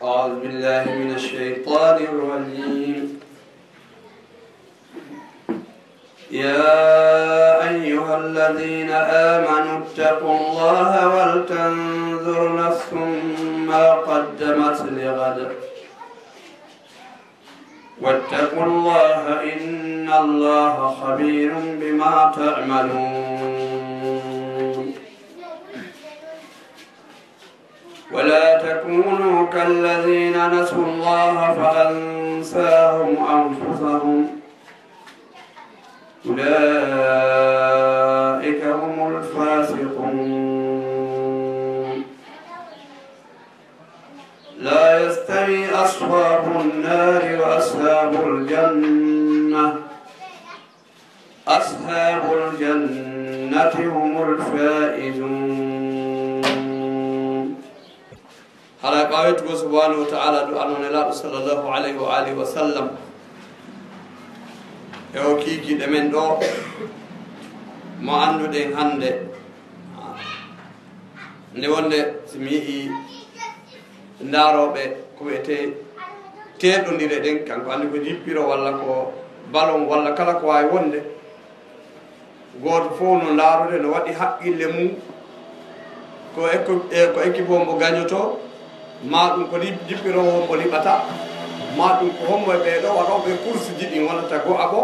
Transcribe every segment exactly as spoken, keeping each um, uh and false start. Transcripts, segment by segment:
أعوذ بالله من الشيطان الرجيم. يا أيها الذين آمنوا اتقوا الله ولتنظر نفس ما قدمت لغد، واتقوا الله إن الله خبير بما تعملون. ولا تكونوا كالذين نسوا الله فأنساهم أنفسهم، أولئك هم الفاسقون. لا يستوي أصحاب النار وأصحاب الجنة، أصحاب الجنة هم الفائزون. Haray ɓaawo yettugo subhanahu wa ta'ala, du'ano Nelaaɗo sallallahu alayhi wa alihi wa sallam, e o kiikiiɗe men ɗo mo annduɗen hannde. Nde wonde, si mi yi'i ndaarooɓe ko wi'etee teeɗondire ɗen, kanko anndi ko jippiro walla ko balon walla kala ko waawi wonde, gooto fof no ndaarude no waɗi haqqille mum, ko eko-, e, ko équipe o mbo gañoto, ma ɗum ko li-, jippiroowo mbo liɓata, ma ɗum ko hombo e ɓee ɗo waɗooɓe course ji ɗin wonata go'aɓo.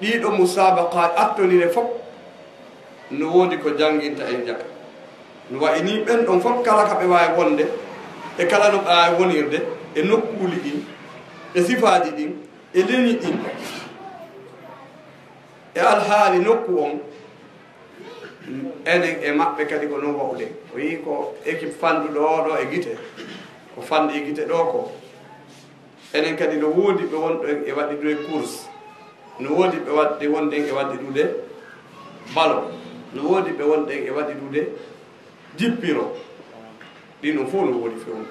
Ɗiɗo musabaqa attonire fof no woodi ko jannginta en jaka. No wayi ni ɓen ɗon fof kala ka ɓe waawi wonde, e kala no ɓe waawi wonirde, e nokkuuli ɗin, e sifaaji ɗin, e leñi ɗin, e alhaali nokku on, enen e maɓɓe kadi ko non wa'ude. O yii ko équipe fanduɗo o ɗo e gite, ko fandi e gite ɗo ko. Enen kadi no woodi ɓe wonɗo en e waɗidude course, no woodi ɓe waɗde wonde en e waɗidude ballon, no woodi ɓe wonɗo en e waɗidude jippiro. Ɗin on fof no woodi fewndo.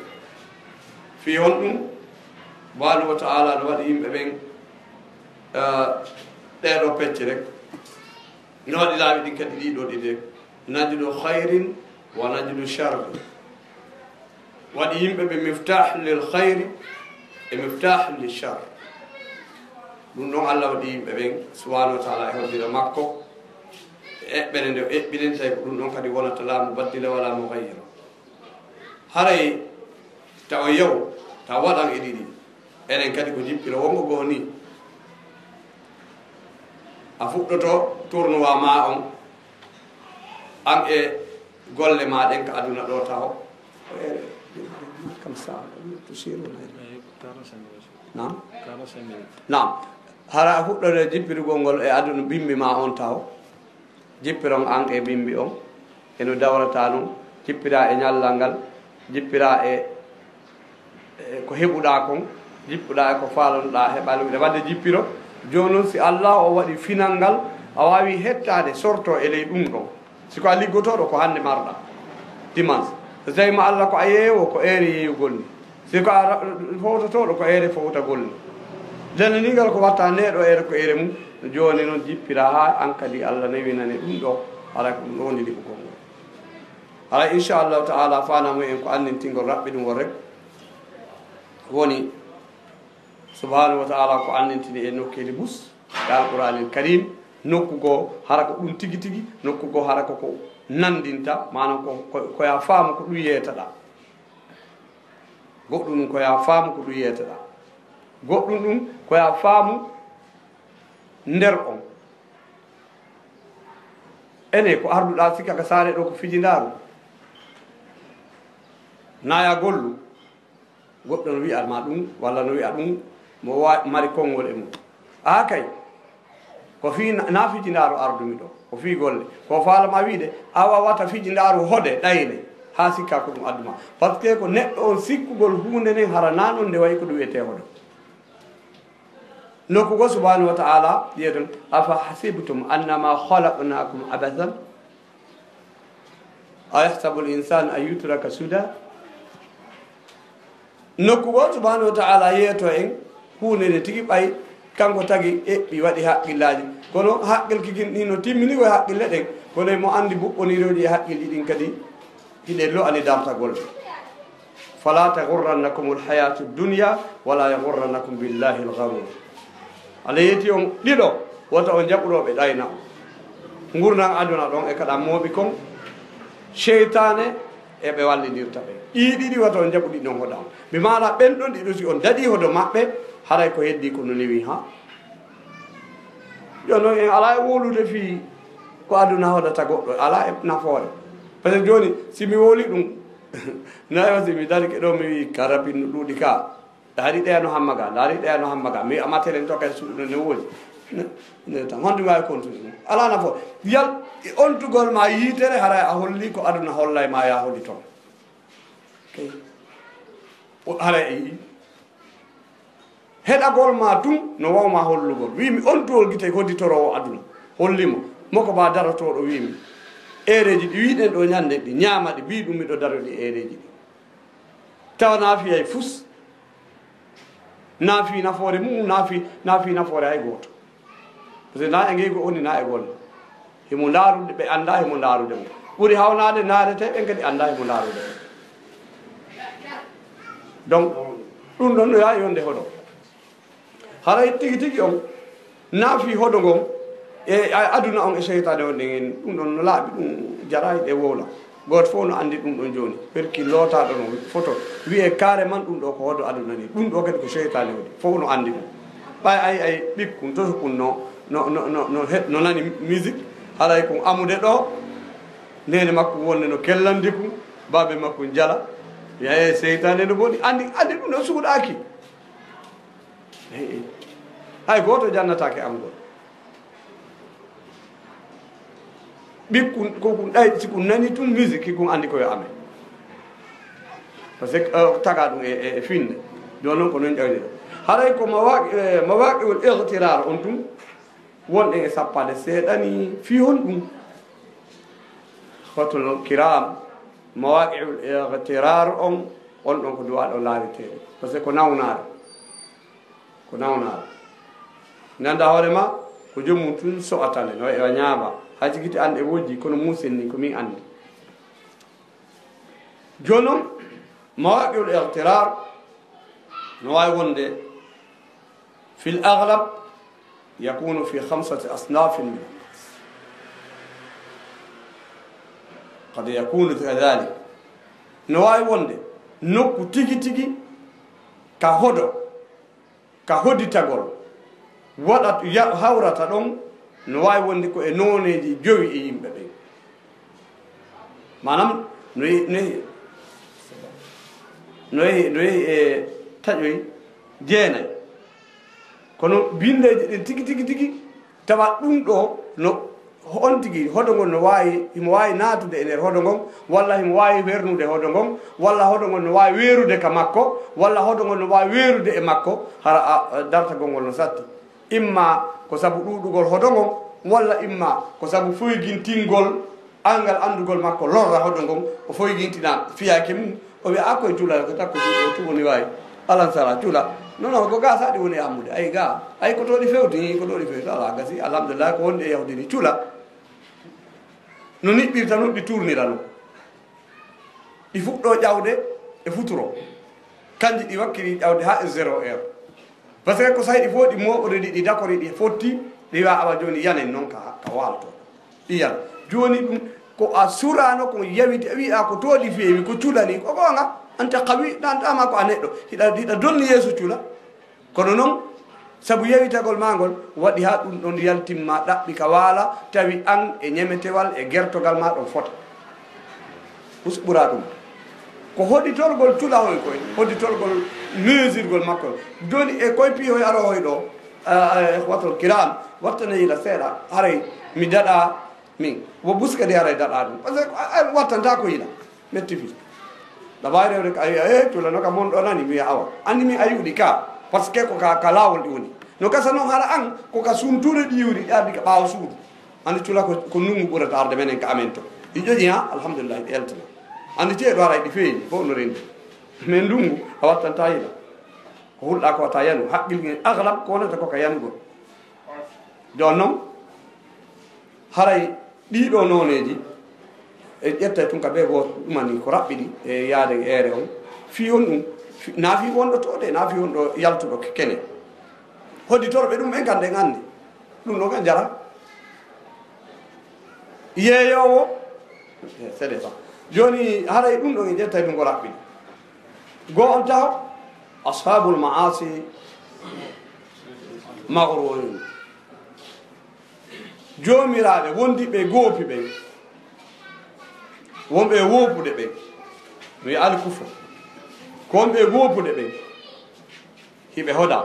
Fii honɗum? Subhanahu wa ta'ala no waɗi yimɓe ɓen, ah, ɗee ɗoo pecce rek. No waɗi laawi ɗin kadi ɗii ɗoo ɗiɗi rek. Najdu khayrin wa najdu sharri. Waɗi yimɓe ɓe miftah lil khayri e miftah lil shar. Ɗum ɗon Allah waɗi yimɓe ɓen, subhanahu wa ta'ala, e hoddira makko. E eɓɓere nde o eɓɓiɗen, tawi ko ɗum ɗon kadi wonata laamu baddila wala mo gayyiro. Haray taw yew, taw waɗan e ɗiɗi. Enen kadi ko jippiro wongo goo ni. A fuɗɗoto tournoi ma on, an e golle ma ɗen ka aduna ɗo taho. Ko ere, comme ça, tu sais, on a... Naam? Naam. Hara a fuɗɗoto jippirugol ngol e aduna bimbi ma on taho. Jippiron an e bimbi on, e no dawrata non, jippira e ñallal ngal, jippira e, e ko heɓuɗaa kon, jippuɗaa e ko faalanoɗaa heɓal, ina wadde jippiro. Jooni non, si Allah o waɗi final ngal, a waawi hettaade, sorto e ley ɗum ɗon. Si ko a liggotooɗo, ko hannde marɗaa, dimanche. So tawi ma Allah ko a yeewo, ko eere yeeyugol ni. Si ko a ra-, fowtotooɗo, ko eere fowtagol ni. Denndaningal ko watta nde ɗo eere ko eere mum. Jooni noon jippira haa an kadi Allah newinane ɗum ɗo, hara ko ɗum ɗo woni liɓugol ngol. Hara inchallahu ta'ala faandamu en ko anndintingol raɓɓiɗungol rek woni, subhanahu wa ta'ala ko anndintini e nokkeeli bus e Alqur'anil Karim, nokku goo hara ko ɗum tigi tigi, nokku goo hara ko ko nanndinta, maanaam ko, ko, ko ya faamu ko ɗum yeetaɗaa. Goɗɗum ɗum ko ya faamu ko ɗum yeetaɗaa. Goɗɗum ɗum ko ya faamu nder on. Ene ko arduɗaa sikka ka saare ɗo ko fijindaaru. Naa ya gollu. Goɗɗo no wi'a ma ɗum, walla no wi'a ɗum, mo wa-, mari konngol e mum. Aa kay, ko fii na-, na fijindaaru ardumi ɗo, ko fii golle. Ko faalama wiide, a wawata fijindaaru hode ɗayne, haa sikka ko ɗum adduma. Parce que ko neɗɗo on sikkugol huunde nden hara na non nde wayi ko ɗum wiyetee hodo. Nokku go subhanahu wa ta'ala, wiye ɗon, "Afa hasibtum annama khalaqnakum abathan a yahsabul insanu an yutraka suda." Nokku goo subhanahu wa ta'ala yeeto en huunde nde tigi ɓay kanko tagi eɓɓi waɗi haqqillaaji. Kono haqqil kigin ɗin no timmini ko e haqqille ɗen. Kono emo anndi buɓɓonirooji e haqqilji ɗin kadi hiɗe lo'ani dartagol. Fala taghurrannakumul hayatu dunya wala yaghurrannakum billahi al-gharur. Allah yeeti on ɗiɗo, wota on jaɓu ɗo ɓe ɗayna on. Ngurndan aduna ɗon e kaɗa mooɓi kon, seytaane e ɓe wallindirta ɓe. Ɗii ɗiɗi wota on jaɓu ɗi non hoɗa on. Bi maana ɓen ɗon ɗiɗo si on daɗi hodo maɓɓe, haray ko heddi ko no newi ha. Yo non en ala e wowlude fii ko aduna hoɗata goɗɗo, ala e nafoore. Parce que jooni si mi wowli ɗum, nayo si mi darike ɗo mi wi karabin no ɗuuɗi ka. Ndaari ɗeya no hamma ga, ndaari ɗeya no hamma ga. Mi wi'a matelen to kay suuɗu no ne woodi. Ne, ne tan. Honto mi waawi kontude ɗum? Alaa nafoore. Yal, ontugol ma yiitere, haray a holli ko aduna hollay ma ya holi toon. Kay. O, haray a yi'i. Heɗagol ma tun, no waw ma hollugol. Wi mi ontugol gite hodditoroowo aduna. Holli mo. Mo ko ba darotooɗo wi mi. Eereeji ɗi wi'ɗen ɗo ñande ɗi, ñaama ɗi, bi ɗum miɗo daro ɗi eereeji ɗi. Tawa na fii hay fus, na fii nafoore mum, na fii, na fii nafoore hay gooto. Parce que na e ngeygu woni na e golle. Himo ndaarude, ɓe anndaa himo ndaarude mo. Ɓuri hawnaade ndaarete ɓen kadi anndaa himo ndaarude mo. Donc, ɗum ɗon no yaawi wonde hoɗo. Haray tigi tigi on, na fii hodo ngon, e a-, aduna on e seytaane on ɗen en, ɗum ɗon no laaɓi, ɗum jaraay ɗe wowla. Gooto fof no anndi ɗum ɗon jooni. Perki lootaaɗo no foto. Wi'e carrément ɗum ɗo ko hodo aduna ni. Ɗum ɗo kadi ko seytaane woni. Fof no anndi ɗum. Ɓay ay, ay ɓikkun, tosukun no, no, no, no, no he-, no nani musique. Haray kun amude ɗo. Neene makko wonde no kellandi kun. Baabe makko jala. Yaye seytaane no boni. Anndi, anndi ɗum ɗo suuɗaaki. Eey, eey. Hay gooto jannataake am ngol. Ɓikkun, ko kun ɗay, si kun nani tun musique, kun anndi ko yo amen. Parce que, euh, taga ɗum e, e, e finde. Jooni noon ko noon ƴawdi ɗo. Haray ko mawaqi-, eh, mawaqi'ul ightirar on tun, wonɗen e sappaade seeɗa ni fii honɗum. Hoto kiram, mawaqi'ul ightirar on, on ɗon ko duwaaɗo laareteeɗo. Parce que ko nawnaare. Ko nawnaare. Nanda hoore ma, ko joomum tun so'ata nde, no e wa ñaama. Hay si gite an e wojji, kono muusen ni ko min anndi. Jooni noon, mawaqi'ul ightirar, no waawi wonde, fil aghlab, yakunu fi khamsati asnafin min an-nas. Qad yakunu kadhalik. No waawi wonde, nokku tigi tigi, ka hodo, ka hodditagol waɗat-, ya-, hawrata ɗon, no waawi wonde ko e nooneeji jowi e yimɓe ɓen. Maanaam, no ye-, no ye-, no yehi, no yehi e taƴoy jeenay. Kono binndeeji ɗin tigi, tigi, tigi, tawa ɗum ɗo no, on tigi, hodo ngon no waawi, himo waawi naatude e nder hodo ngon, walla himo waawi wernude hodo ngon, walla hodo ngon no waawi weerude ka makko, walla hodo ngon no waawi weerude e makko, hara a, a, dartagol ngol no satti. Imma ko sabu ɗuuɗugol hodo ngon, walla imma ko sabu foygintingol anngal anndugol makko lorra hodo ngon, o foygintina fiyaake mum, o wi'a, "A koye cula, ko takko suuɗo tun woni wawi. Alan sara cula." Non, non, ko ga saɗi woni ammude. Ay ga, ay ko to ɗi fewti, ko to ɗi fewti, ala gasi, alhamdulillah, ko wonde e yahudi ni cula. No niɓɓirta non, ɗi turnira non. Ɗi fuɗɗo ƴawde e futuro. Kanji ɗi wakkili ƴawde haa e zéro heure. Parce que ko sahi ɗi fof ɗi mooɓori ɗi, ɗi dakori, ɗi fotti, ɗi wi'a awa jooni yanen noon ka, ka waalto. Ɗi yan. Jooni ɗum ko a surano, ko yawiti, a wi'a ko to ɗi feewi, ko culani, ko goonga. Anta kawi, ɗan tama ko a neɗɗo. Hiɗa, hiɗa donni yeeso cula. Kono noon, sabu yawitagol maa ngol, waɗi haa ɗum ɗon yaltimma ɗaɓɓi ka waala, tawi an e ñemetewal e gertogal maa ɗon fota. Hus ɓura ɗum. Ko hodditorgol culahoy koy, hodditorgol meesurgol makko. Jooni e koy piihoy arohoy ɗo, a, a, ikhwatul kiram, wattane yila seeɗa, haray mi daɗa min. Wo bus kadi haray daɗa ɗum. Parce que a, a wattanta ko yila. Metti fii. Ɗa waawi rewde ka, a wi'a, "Eh, cula no ka mon ɗo nani," mi wi'a, "Awa." Anndi min a yi'uɗi ka, parce que ko ka, ka laawol ɗi woni. No gasa noon hara an, ko ka suntuure ɗi yi'uɗi, ɗi ardi ka ɓaawo suudu. Anndi cula ko, ko ndunngu ɓurata arde menen ka amen to. Ɗi ƴoƴi, ha, alhamdulillah, ɗi eltana. Anndi ceeɗu haray ɗi feeñi, fof no renndi. Mais ndunngu, a wattanta yila. Ko hulɗa ko wata yanu, haqqil ngel aglab ko wonata ko ka yanugol. Jooni noon, haray ɗii ɗoo nooneeji, en ƴettay tun ka bee gooto, ɗumani ko raɓɓiɗi e yaade e eere on. Fii honɗum? Fi-, na fii wonɗo toode, na fii wonɗo yaltuɗo ke-, kene. Hodditorɓe ɗum ɓen kan ɗen anndi. Ɗum ɗon kan jara. Yeeyoowo. Eh, c'est ça. Jooni, haray ɗum ɗon en ƴettay ɗum ko raɓɓiɗi. Goo on taho, ashabul ma'asi maghrurun. Joomiraaɓe wondiɓe goopi ɓen, wonɓe e woopude ɓen, mi wi'a al kufr, ko wonɓe e woopude ɓen, hiɓe hoda.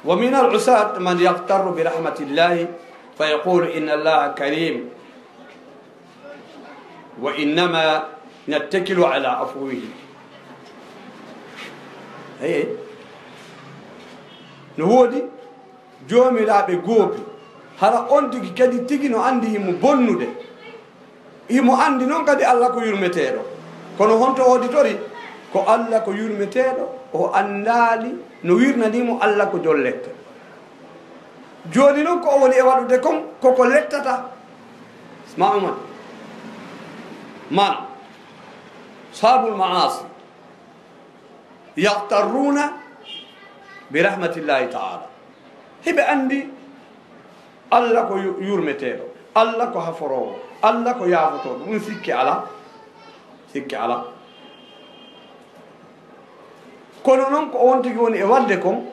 Wa min al usat man yaqtarru bi rahmatillahi fa yaqulu inna allaha karim wa innama nattakilu ala afwihi. Hey, hey. No woodi joomiraaɓe goopi, hara on tigi kadi tigi no anndi himo bonnude. Himo anndi non kadi Alla ko yurmeteeɗo. Kono honto o hodditori? Ko Alla ko yurmeteeɗo, o anndaali no wirnanii mo Alla ko jollette. Jooni non ko o woni e waɗude kon, ko ko lettata. Isma'u man. Man. Sabul ma'asi. Yaqtarruna bi rahmatillahi ta'ala. Hiɓe anndi Alla ko yu-, yurmeteeɗo, Alla ko haforoowo, Alla ko yaafotooɗo. Ɗum sikke alaa, sikke alaa. Kono non ko on tigi woni e waɗde kon,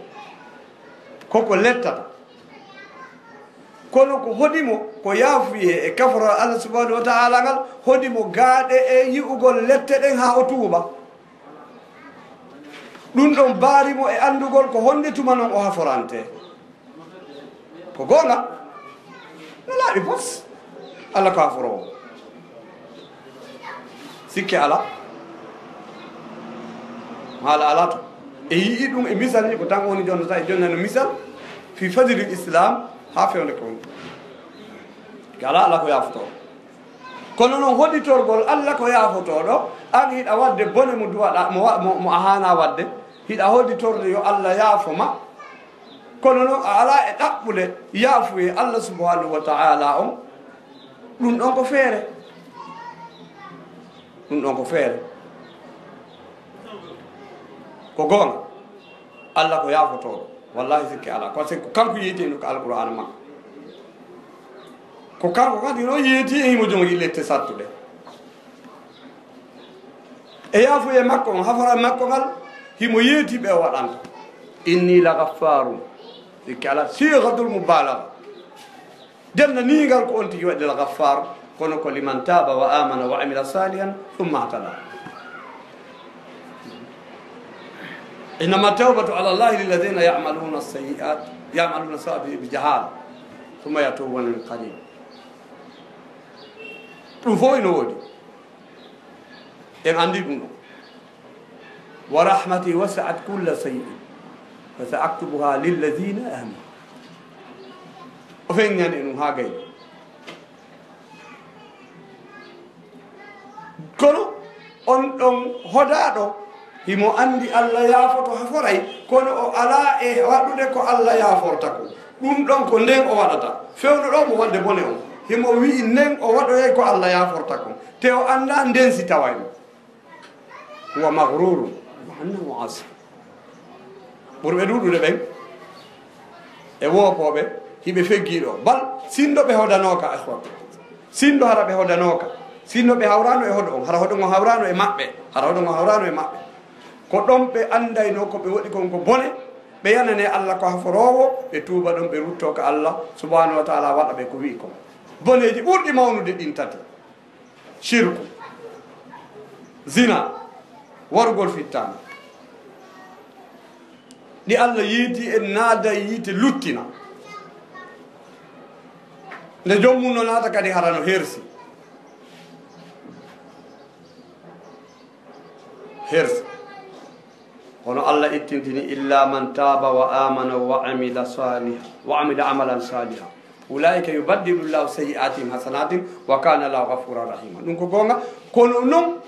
koko lettata. Kono ko hoɗi mo, ko yaafuyee e kaforal Alla subhanahu wa ta'ala ngal, hoɗi mo gaaɗe e yi'ugol lette ɗen haa o tuuba. Ɗum ɗon baari mo e anndugol ko honde tuma non o haforante. Ko goonga? No laaɓi pos. Alla ko haforoowo. Sikke alaa. Haala alaa to. E yi'i ɗum e misal ni ko tan woni jonnata e jonnano misal fi fadlil Islam haa fewnde ko woni. Ke alaa, alaa ko yaafotoo. Kono non hodditorgol Alla ko yaafotooɗo, an hiɗa waɗde bone mo duwaɗa, mo wa-, mo, mo a haana waɗde, hiɗa hodditorde yo Alla yaafo ma. Kono non a alaa e ɗaɓɓude yaafuye Alla subhanahu wa ta'ala on. Ɗum ɗon ko feere. Ɗum ɗon ko feere. Ko goonga. Alla ko yaafotooɗo. Wallahi sikke alaa. Ko, ko kanko yeetino ko Alqur'aana makko. Ko kanko kadi no yeeti e himo jogii lette sattuɗe. E yaafuye makko on, hafara makko ngal, himo yeeti ɓe o waɗanta. Inni la ghaffarun. Sikke alaa, sighatul mubalagha. Denndaningal ko on tigi waɗi al-Ghaffar, kono ko liman taba wa amana wa amila salihan thumma ihtada. Innama tawbatu ala Allahi lilladhina ya'maluna sayyi'at, ya'maluna sabi bi jahala, thumma yatubuna min qarib. Ɗum fof ina woodi. En anndi ɗum ɗo. Wa rahmati wasi'at kulla shay'in, fa sa aktubuha lilladhina amanu. O feŋŋani ɗum haa gayni. Kono on ɗon hodaaɗo, himo anndi Alla yaafoto haforay, kono o alaa e waɗude ko Alla yaaforta ko. Ɗum ɗon ko nden o waɗata. Fewndo ɗo mo waɗde bone on. Himo wi'i nden o waɗoyay ko Alla yaaforta ko. Te o anndaa nden si taway mo. Huwa maghrurun wa annahu asi. Ɓurɓe ɗuuɗude ɓen e woopooɓe, hiɓe feggii ɗo. Bal, sinndo ɓe hodanooka, ikhwa. Sinndo hara ɓe hodanooka. Sinndo ɓe hawraano e hodo on, hara hodo on hawraano e maɓɓe. Hara hodo on hawraano e maɓɓe. Ko ɗon ɓe anndayno ko ɓe waɗi kon ko bone, ɓe yanane Alla ko haforoowo, ɓe tuuba ɗon, ɓe rutto ka Alla subhanahu wa ta'ala waɗa ɓe ko wi'i kon. Boneeji ɓurɗi mawnude ɗin tati. Shirku, zina, warugol fittaandu. Ɗi Alla yeeti en naada e yiite luttina. Nde joom mum no naata kadi hara no hersi. Hersi. Kono Alla ittintini, "Illa man taaba wa amana wa amila saliha, wa amila amalan saliha. Ulaika yubaddilu Llahu sayyi'atihim hasanatin wa kana Llahu ghafuran rahima." Ɗum ko goonga, kono non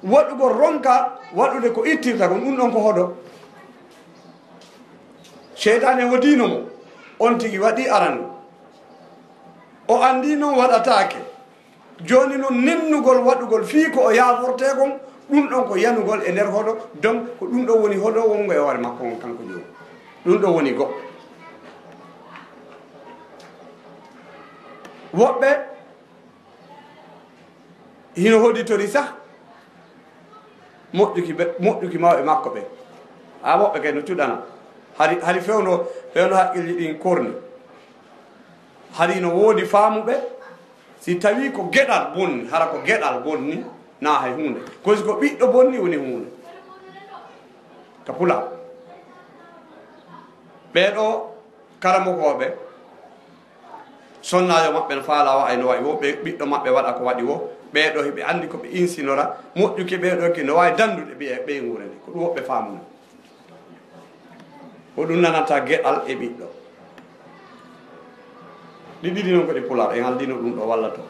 waɗugol ronka waɗude ko ittirta kon, ɗum ɗon ko hodo. Seytaane hodino mo, on tigi waɗi aran. O andi non waɗataake. Jooni non nennugol waɗugol fii ko o yaafortee kon, Ɗum ɗon ko yanugol e nder hoɗo, donc ko ɗum ɗon woni hoɗo wongo e hoore makko on kanko jooni. Ɗum ɗon woni goɗɗo. Woɓɓe hino hoditori sah moƴƴuki ɓe, moƴƴuki mawɓe makko ɓe. A woɓɓe kay no cuɗana. Hari, hari fewndo, fewndo haqqilji ɗin korni. Hari no woodi faamuɓe, si tawi ko geɗal bonni, hara ko geɗal bonni, na hay huunde. Ko si ko ɓiɗɗo bonni woni huunde. Ka pulaar. Ɓee ɗoo karamokooɓe, sonnaajo maɓɓe no faalaa wa'ay no wa'i wo, ɓe ɓiɗɗo maɓɓe waɗa ko waɗi wo, ɓee ɗoo hiɓe anndi ko ɓe insinora, moƴƴuki ɓee ɗoo ki no waawi danndude ɓe, ɓe nguure nde. Ko ɗum woɓɓe faamuna. Ko ɗum nanata geɗal e ɓiɗɗo. Ɗi ɗiɗi noon ko ɗi pulaar, en haaldiino ɗum ɗo walla to.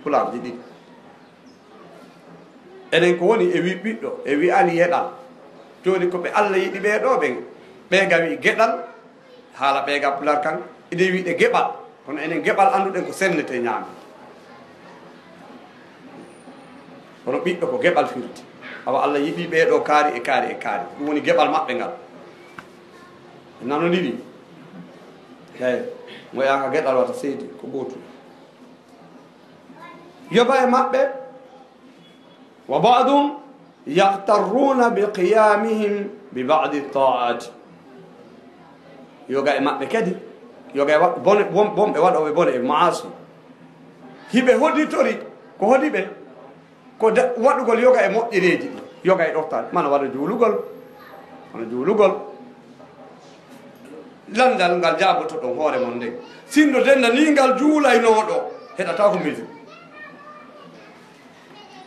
Pulaar ɗi ɗiɗi. Enen ko woni e wi ɓiɗɗo, e wi'ani yeɗal. Jooni ko ɓe Alla yiɗi ɓee ɗoo ɓen. Ɓee ga wi'i geɗal, haala ɓee ga pulaar kan, ede wi'de geɓal. Kono enen geɓal annduɗen ko sennete ñaame. Kono ɓiɗɗo ko geɓal firti. Awa Alla yiɗi ɓee ɗoo kaari e kaari e kaari. Ɗum woni geɓal maɓɓe ngal. Nanondiri. Eey, mo yaaka geɗal wata seydi, ko gootum. Yoga e maɓɓe, wa ba'dum yaghtarruna bi qiyamihim bi ba'di ta'ati. Yoga e maɓɓe kadi, yoga e wa-, bone, won-, wonɓe waɗooɓe bone e maasi. Hiɓe hoditori, ko hodi ɓe? Ko da-, waɗugol yoga e moƴƴereeji ɗi. Yoga e ɗoftaade, mana wano juulugol, wano juulugol. Lanndal ngal jaabotoɗon hoore mon nden. Sinno denndaniingal juulaynooɗo, heɗataa ko musique.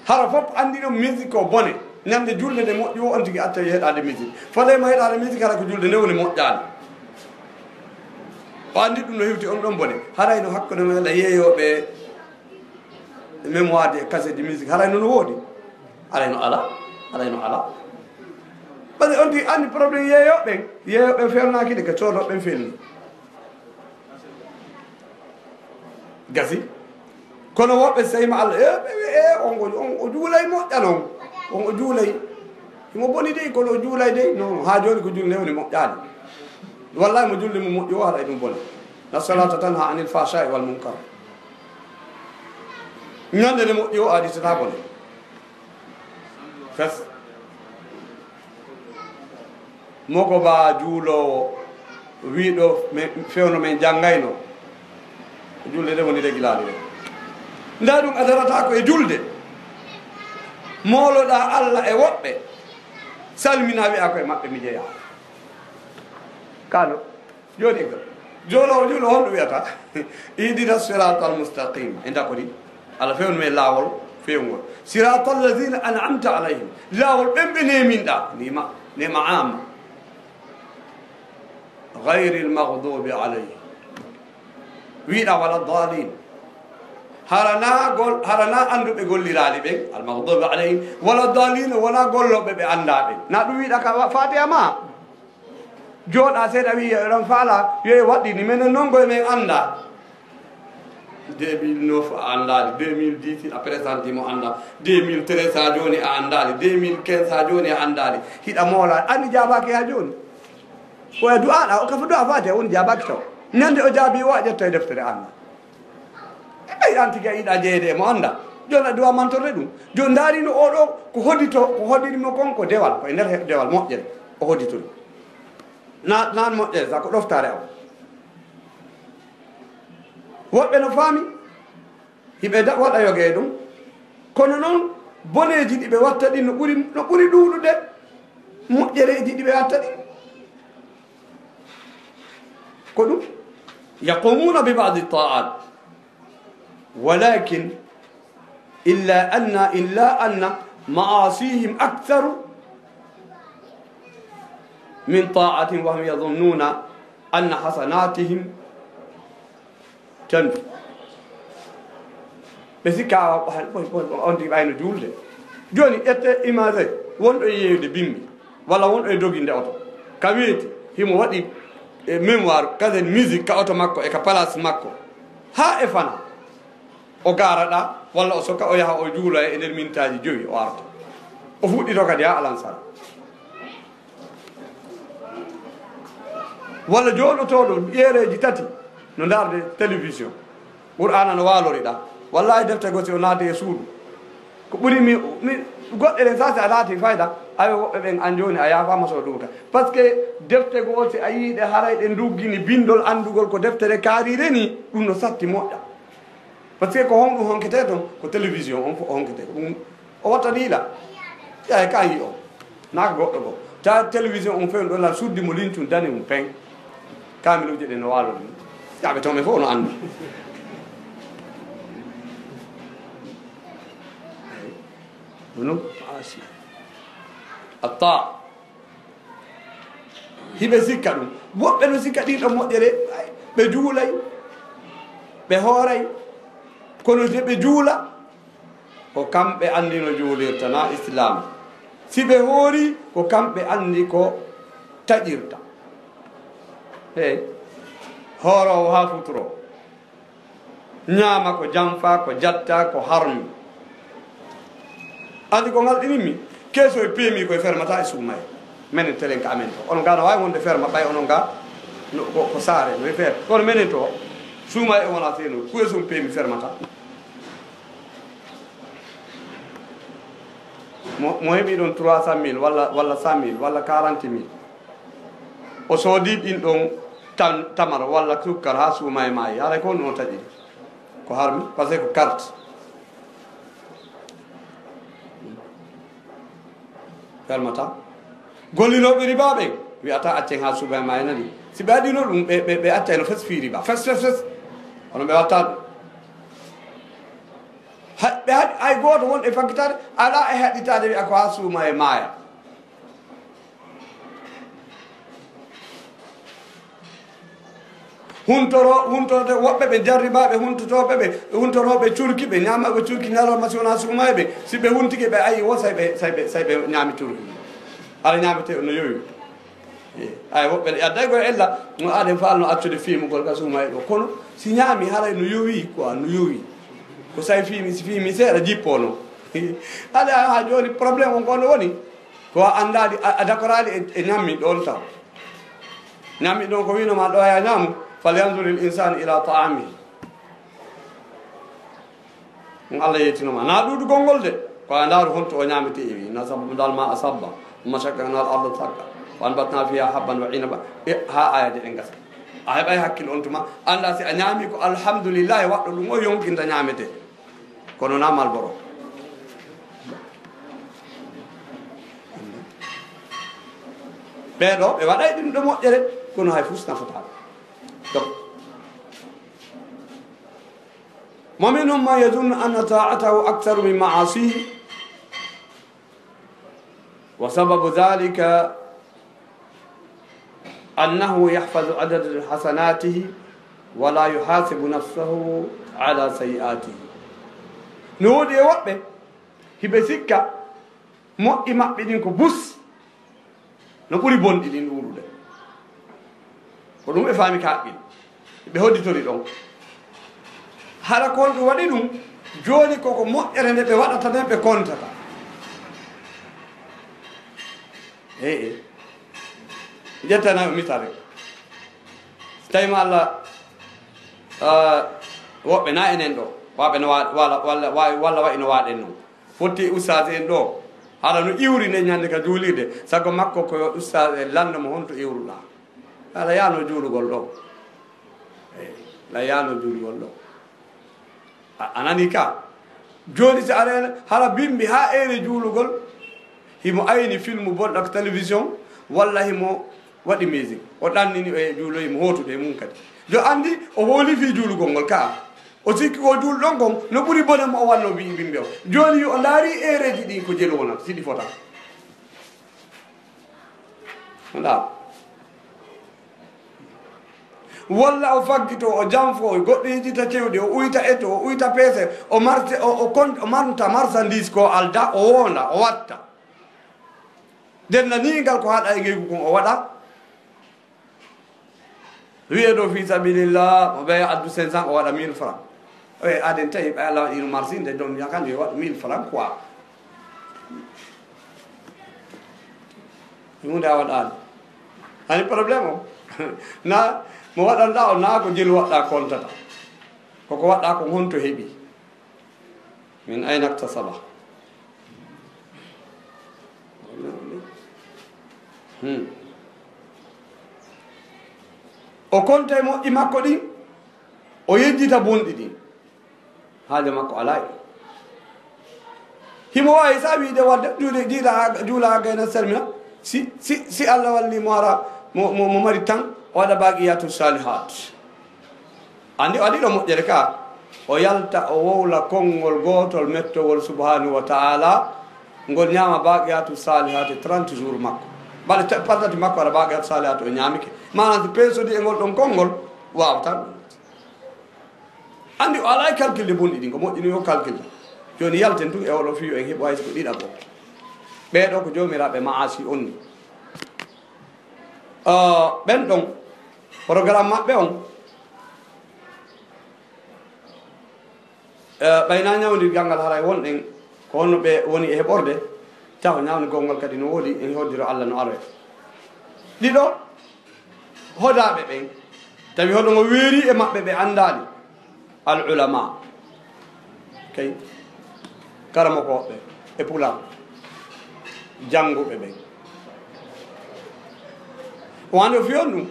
Hara fof anndi ɗon musique ko bone. Ñande julde nde moƴƴi wo, on tigi accay heɗaade musique. Faleema heɗaade musique, hara ko julde nde woni moƴƴaande. O anndi ɗum no hewti on ɗon bone. Haray no hakkunde men la yeeyooɓe mémoire de cassette de musique, haray no, no woodi? Haray no ala, haray no ala. Parce que on tigi anndi problème yeeyooɓe ɓen, yeeyooɓe ɓen feewnaaki de, ko coodooɓe ɓen feewni. Gasi. Kono woɓɓe so tawi ma Alla, e, ɓe, ɓe, e, on o, on o juulay moƴƴa non. On o juulay. Himo boni dey, kono o juulay dey. Non, haa jooni ko julde woni moƴƴaani. Wallahi mo julde mum moƴƴi o, haɗay ɗum bone. Inna salata tanha anil fahsha'i wal munkar. Ñande nde moƴƴi o, a aditata bone. Fes. Moko ba juuloowo wiiɗo men, fewno men janngayno. Julde nde woni regilaade nde. Nda ɗum a darata ko e julde. Mooloɗaa Alla e woɓɓe. Salmina wi'a ko e maɓɓe mi jeyaa. Kano. Jooni, juuloowo, juuloowo, honɗum wiyata? Ihdina siratal mustaqim. E ndakori, Alla fewnu men laawol feewngol. Siratal ladina an'amta alayhim. Laawol ɓen ɓe neeminɗa. Ni'ma, ni'ma amma. Ghayril maghdubi alayhim. Wiiɗa wala dalin. Hara na gol-, hara na annduɓe golliraali ɓen, al maghdubi alayhim, wala dalin, wala gollooɓe ɓe anndaa ɓen. Na ɗum wiiɗa ka wa-, Fatiha ma? Jooɗa seeɗa, wi'i, "Eɗon faala, yo e waɗɗini, menen non koye men anndaa." Deux mille neuf a anndaali, deux mille dix a présenté mo anndaa, deux mille treize haa jooni a anndaali, deux mille quinze haa jooni a anndaali. Hiɗa moola, anni jaabaaki haa jooni. Ko e du'aaɗa, o kafa du'aa faade, woni jaabaaki taw. Ñande o jaabi o, a ƴetta e deftere anndaa. E ɓay an tigi a yiɗa jeyeede e mo anndaa. Jooni a duwa mantorde ɗum. Jooni ndaari no oo ɗoo ko hodito, ko hodiri mo kon ko dewal, ko e nder he-, dewal moƴƴere o hodito ɗum. Na, naan moƴƴere, sa ko ɗoftaare am. Woɓɓe no faami, hiɓe da-, waɗa yoga e ɗum. Kono noon, boneeji ɗi ɓe watta ɗin no ɓuri, no ɓuri ɗuuɗude moƴƴereeji ɗi ɓe watta ɗin. Ko ɗum, yaqumuna bi ba'di ta'at. Walakin, illa anna, illa anna ma'asihim aktharu min ta'atihim wa hum yadhunnuna anna hasanatihim tanfi. Ɓe sikka a, a, on tigi ɓayno juulde. Jooni ƴette image wonɗo e yeeyude bimbi, walla wonɗo e doginde oto. Ka weeti, himo waɗi, e, mémoire, kasen musique ka oto makko e ka place makko. Haa e fana. O gaara ɗa, walla o soka, o yaha, o juuloya e nder mintaaji jowi, o arta. O fuɗɗito kadi haa alansara. Walla jooɗotooɗo yereeji tati no ndaarde télévision. Qur'aana no waalori ɗaa. Wallaahi defte goo si o naati e suudu. Ko ɓuri mi, mi, goɗɗe ɗen sa si a naati fayda, ayo woɓɓe ɓen an jooni a yaafaama so ɗuuta. Parce que defte goo si a yii ɗe haray ɗe nduggini binndol anndugol ko deftere kaariire ni, ɗum no satti moƴƴa. Parce que ko honɗum honketee ton? Ko télévision on fof honketee. Ko ɗum o watta ɗiiɗa. Yaa e ka yi o. Naa ko goɗɗo goo. Ta télévision on fewn ɗo la suddi mo lincum dani mum pen. Kaamiluuje ɗen no waalo ɗum. Yaaɓe toon ɓe fof no annda. Ɗum non. Atta. Hiɓe sikka ɗum. Woɓɓe no sikka ɗin ɗon moƴƴere, ɓe juulay, ɓe hooray, kono si ɓe juula, ko kamɓe anndi no juulirta, na Islaam. Si ɓe hoori, ko kamɓe anndi ko taƴirta. Hey, hooroowo haa futuro. Ñaama ko janfa, ko jatta, ko harmi. Anndi ko ngal ɗinimmi, keeso e peemi koye fermata e suumaye. Menen telen ka amen to. Onon ga no waawi wonde ferma, ɓay onon ga no, ko, ko saare, no e feere. Kono menen to, suumaye e wona seno, kuye sun peemi fermata. Mo, mo heɓi ɗon trois cent mille, walla, walla cent mille, walla quarante mille. O soodi ɗin ɗon tan, tamaro, walla sukkar, haa suumaye maayi. Haray ko honɗum o taƴiri? Ko harmi, parce que ko carte. Fermata. Gollinooɓe riba ɓen, wi'ata accen haa suumaye maayi nani. Si ɓe haɗino ɗum, ɓe, ɓe, ɓe accayno fes fii riba. Fes, fes, fes. Kono ɓe watta ɗum. Hay, ɓe haɗi, hay gooto won e faggitaade, alaa e haɗitaade wi'a ko haa suumaye maaya. Huntoro-, huntorde woɓɓe ɓe jarribaaɓe, huntotooɓe ɓe, huntorooɓe curki, ɓe ñaamaaɓe curki ñalawma si wonaa suumaye ɓe. Si ɓe huntike, ɓe ayi wo, say ɓe, say ɓe, say ɓe ñaami curki. Ala ñaametee no yowi. Eh, ay, woɓɓe ne adday koye ella, no aɗen faalno accude fiimugol ka suumaye ɗo. Kono si ñaami, haray no yowi, quoi, no yowi. Ko say fiimi, si fiimi seeɗa, jippo no. Ala, haa jooni, problème on ko no woni? Ko a anndaali, a, a dakoraali e, e ñammi ɗon taw. Ñammi ɗon ko wiinoma ɗo ya ñaamu, falyanzur il insanu ila ta'amihi. Ɗum Allah yeytinoma. Na ɗuuɗugol ngol de, ko a ndaaru honto o ñaamete e wi, na sababna al ma'a sabba, thumma shaqqaqna al arda shaqqa, wa anbatna fiha habban wa inaba, e haa ayaje ɗen gasa. A heɓay hakkil on tuma, annda si a ñaami ko alhamdulillahi waɗɗo ɗum o yonkinta ñaamete. Kono na malboro. Ɓee ɗo, ɓe waɗay ɗum ɗo moƴƴere, kono hay fus nafataa ɓe. Donc, ومنهم من يظن أن طاعته أكثر من معاصيه، وسبب ذلك أنه يحفظ عدد حسناته ولا يحاسب نفسه على سيئاته. No woodi e woɓɓe, hiɓe sikka moƴƴi maɓɓe ɗin ko bus, no ɓuri bonɗi ɗin ɗuuɗude. Ko ɗum ɓe faami ka haqqil. Ɓe hodditori ɗon. Hara ko honɗum waɗi ɗum? Jooni koko moƴƴere nde ɓe waɗata nden ɓe kontata. Ee, ee. Ƴettana o misal rek. So tawii ma Allah, ah, woɓɓe na enen ɗo, waɓe no wa-, wala, walla, wa-, walla wayi no waɗen non. Fotti e ustaas en ɗo, hara no iwri nde ñande ka juulirde, sago makko ko yo ustaas en lanndo mo honto iwruɗaa. Ala yaano juulugol ɗo. Eey, ala yaano juulugol ɗo. A, a nani ka? Jooni si a reena, hara bimbi haa eere juulugol, himo ayni filmu bonɗo ka télévision, walla himo waɗi musique. O ɗannini o e juuloyi mo hootude e mum kadi. Jo anndi o hooli fii juulugol ngol ka. O sikki ko juulɗon kon no ɓuri bone mo o wanno bi-, bimbi o. Jooni yo o ndaari eereeji ɗin ko jelu wonata, si ɗi fota. Ndaa. Walla o faggito, o janfo, o goɗɗo yejita cewɗi, o uyta eto, o uyta peese, o marte, o, o kon-, o manta marchandise ko alda, o wonda, o watta. Nden nani ngal ko haɗa e ngeygu kon o waɗa. Wiye ɗo fi sabilillah, mo ɓe addu cinq cents, o waɗa mille francs. E aden tawi ɓe Allah waɗi no marché, nde ɗon yakan yo waɗu mille francs quoi. Huunde a waɗaani. Ani problème o. Na mo waɗanɗa o, na ko jelu waɗɗa kontata. Koko waɗɗa ko honto heɓi. Min ayna iktasaba. Hmm. O konta e moƴƴi makko ɗin, o yejjita bonɗi ɗin. Haale makko alaa e ɗum. Himo waawi sa wiide wadde juuɗe, jiila, juula, gayna, salmina. Si, si, si Allah walli mo ara, mo, mo, mo mari tan, o waɗa baqiyatu salihat. Andi, o adi ɗo moƴƴere ka, o yalta, o wowla konngol gootol mettowol subhanahu wa ta'ala, ngol ñaama baqiyatu salihat trente jours makko. Bale te-, partati makko ara baqiyatu salihat o ñaamike. Maanaam si peesodi e ngol ɗon konngol, waawata ɗum. Andi o alaa e calcul de bonɗi ɗin, ko moƴƴi ni o calcul. Jooni yalten tun e oɗo fiyo en heɓo hay so ko ɗiɗaɓo. Ɓee ɗo ko joomiraaɓe maasi on ni. Ah, ɓen ɗon, programme maɓɓe on, eh, ɓay na ñawndirgal ngal haray won ɗen, ko honno ɓe woni e heɓorde, taw ñawndigol ngol kadi no woodi, en hoddiro Allah no aroya. Ɗiɗo, hodaaɓe ɓen, tawi hoɗo ngo weeri e maɓɓe, ɓe anndaali. Al ulama, kay, karamokooɓe e pulaar, jannguɓe ɓen. Wano fiyon ɗum,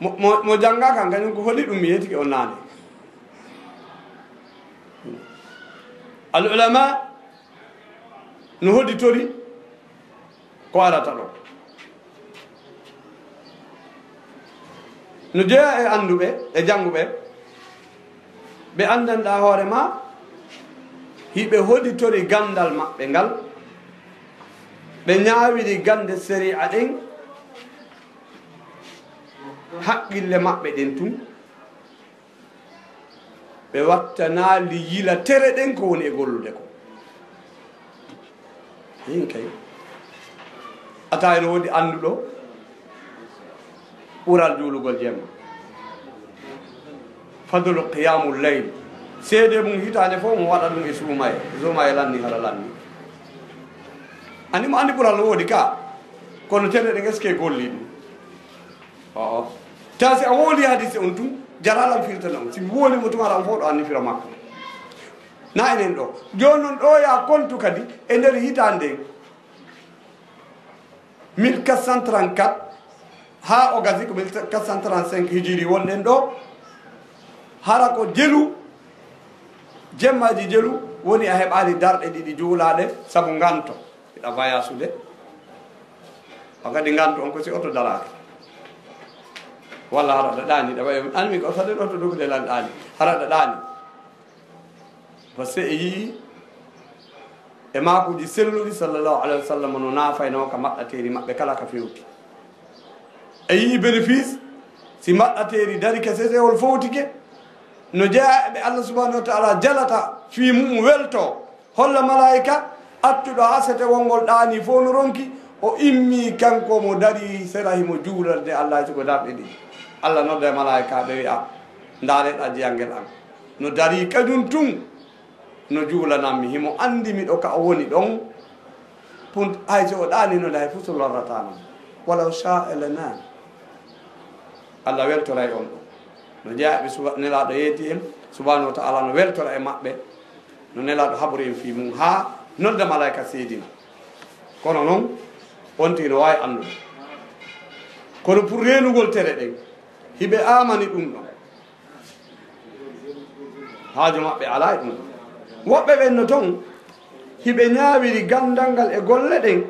mo, mo, mo jannga kan, kañum ko holi ɗum, mi yetike on naane. Al ulama no hodditori ko arata ɗo. No jeyaa e annduɓe, e jannguɓe, ɓe anndanɗaa hoore ma, hiɓe hoditori ganndal maɓɓe ngal, ɓe ñaawiri gannde sariya ɗen, haqqille maɓɓe ɗen tun, ɓe wattanaali yila tere ɗen ko woni e gollude ko. Hin kay. A tawi no woodi annduɗo ɓural juulugol jemma. Fadlu qiyamul layl. Seede mum hitaande fof mo waɗa ɗum e suumaye. Suumaye lanni hara lanni. Ani mo anndi ɓural no woodi ka. Kono tere ɗen est-ce que golli ɗum? Oo. Tawi si a wowli hadise on tun, jaralan firtana on. Si mi wowli mo tun, hara on fof ɗo anni fira makko. Na enen ɗo. Jooni non ɗo ya kontu kadi e nder hitaande nden. Mille quatre cent trente-quatre haa o gasi ko mille quatre cent trente-cinq hijiri wonɗen ɗo. Hara ko jelu, jemmaaji jelu woni a heɓaali darɗe ɗiɗi juulaaɗe sabu nganto. Hiɗa vayasude. O kadi nganto on ko si oto daraaka. Walla hara ɗa ɗaani, ɗa wayi, an mi ko saɗen oto dogude lan ɗaani. Hara ɗa ɗaani. Parce que e yii e maakuuji selluɗi sallallahu alayhi wa sallam no naafayno ka maɗɗateeri maɓɓe kala ka fewti. E yii bénéfice si maɗɗateeri dari ka sesewol fowtike. No jeyaa e ɓe Allah subhanahu wa ta'ala jalata fii mum welto. Holla malaa'ika attuɗo hasete wongol ɗaani fof no ronki, o immi kanko mo dari sera himo juulande Allah e sugo darɗe ɗiɗi. Allah nodda e malaa'ika ɓe wi'a, "Ndaare ɗa jiyangel am." No dari kañum tun, no juulanammi, himo anndi miɗo ka o woni ɗon. Pun-, hay so o ɗaani no hay fuso lorrataano. Walaw sha'a lana. Allah weltoray on ɗum. No jeyaa ɓe suba-, Nelaaɗo yeeti en, subhanahu wa ta'ala no weltora e maɓɓe, no Nelaaɗo habori en fii mum, haa nodda malaa'ika seedina. Kono noon, on tigi no waawi anndude. Kono pour reenugol tere ɗen, hiɓe aamani ɗum ɗon. Haaju maɓɓe alaa e ɗum. Woɓɓe ɓen no ton, hiɓe ñaawiri ganndal ngal e golle ɗen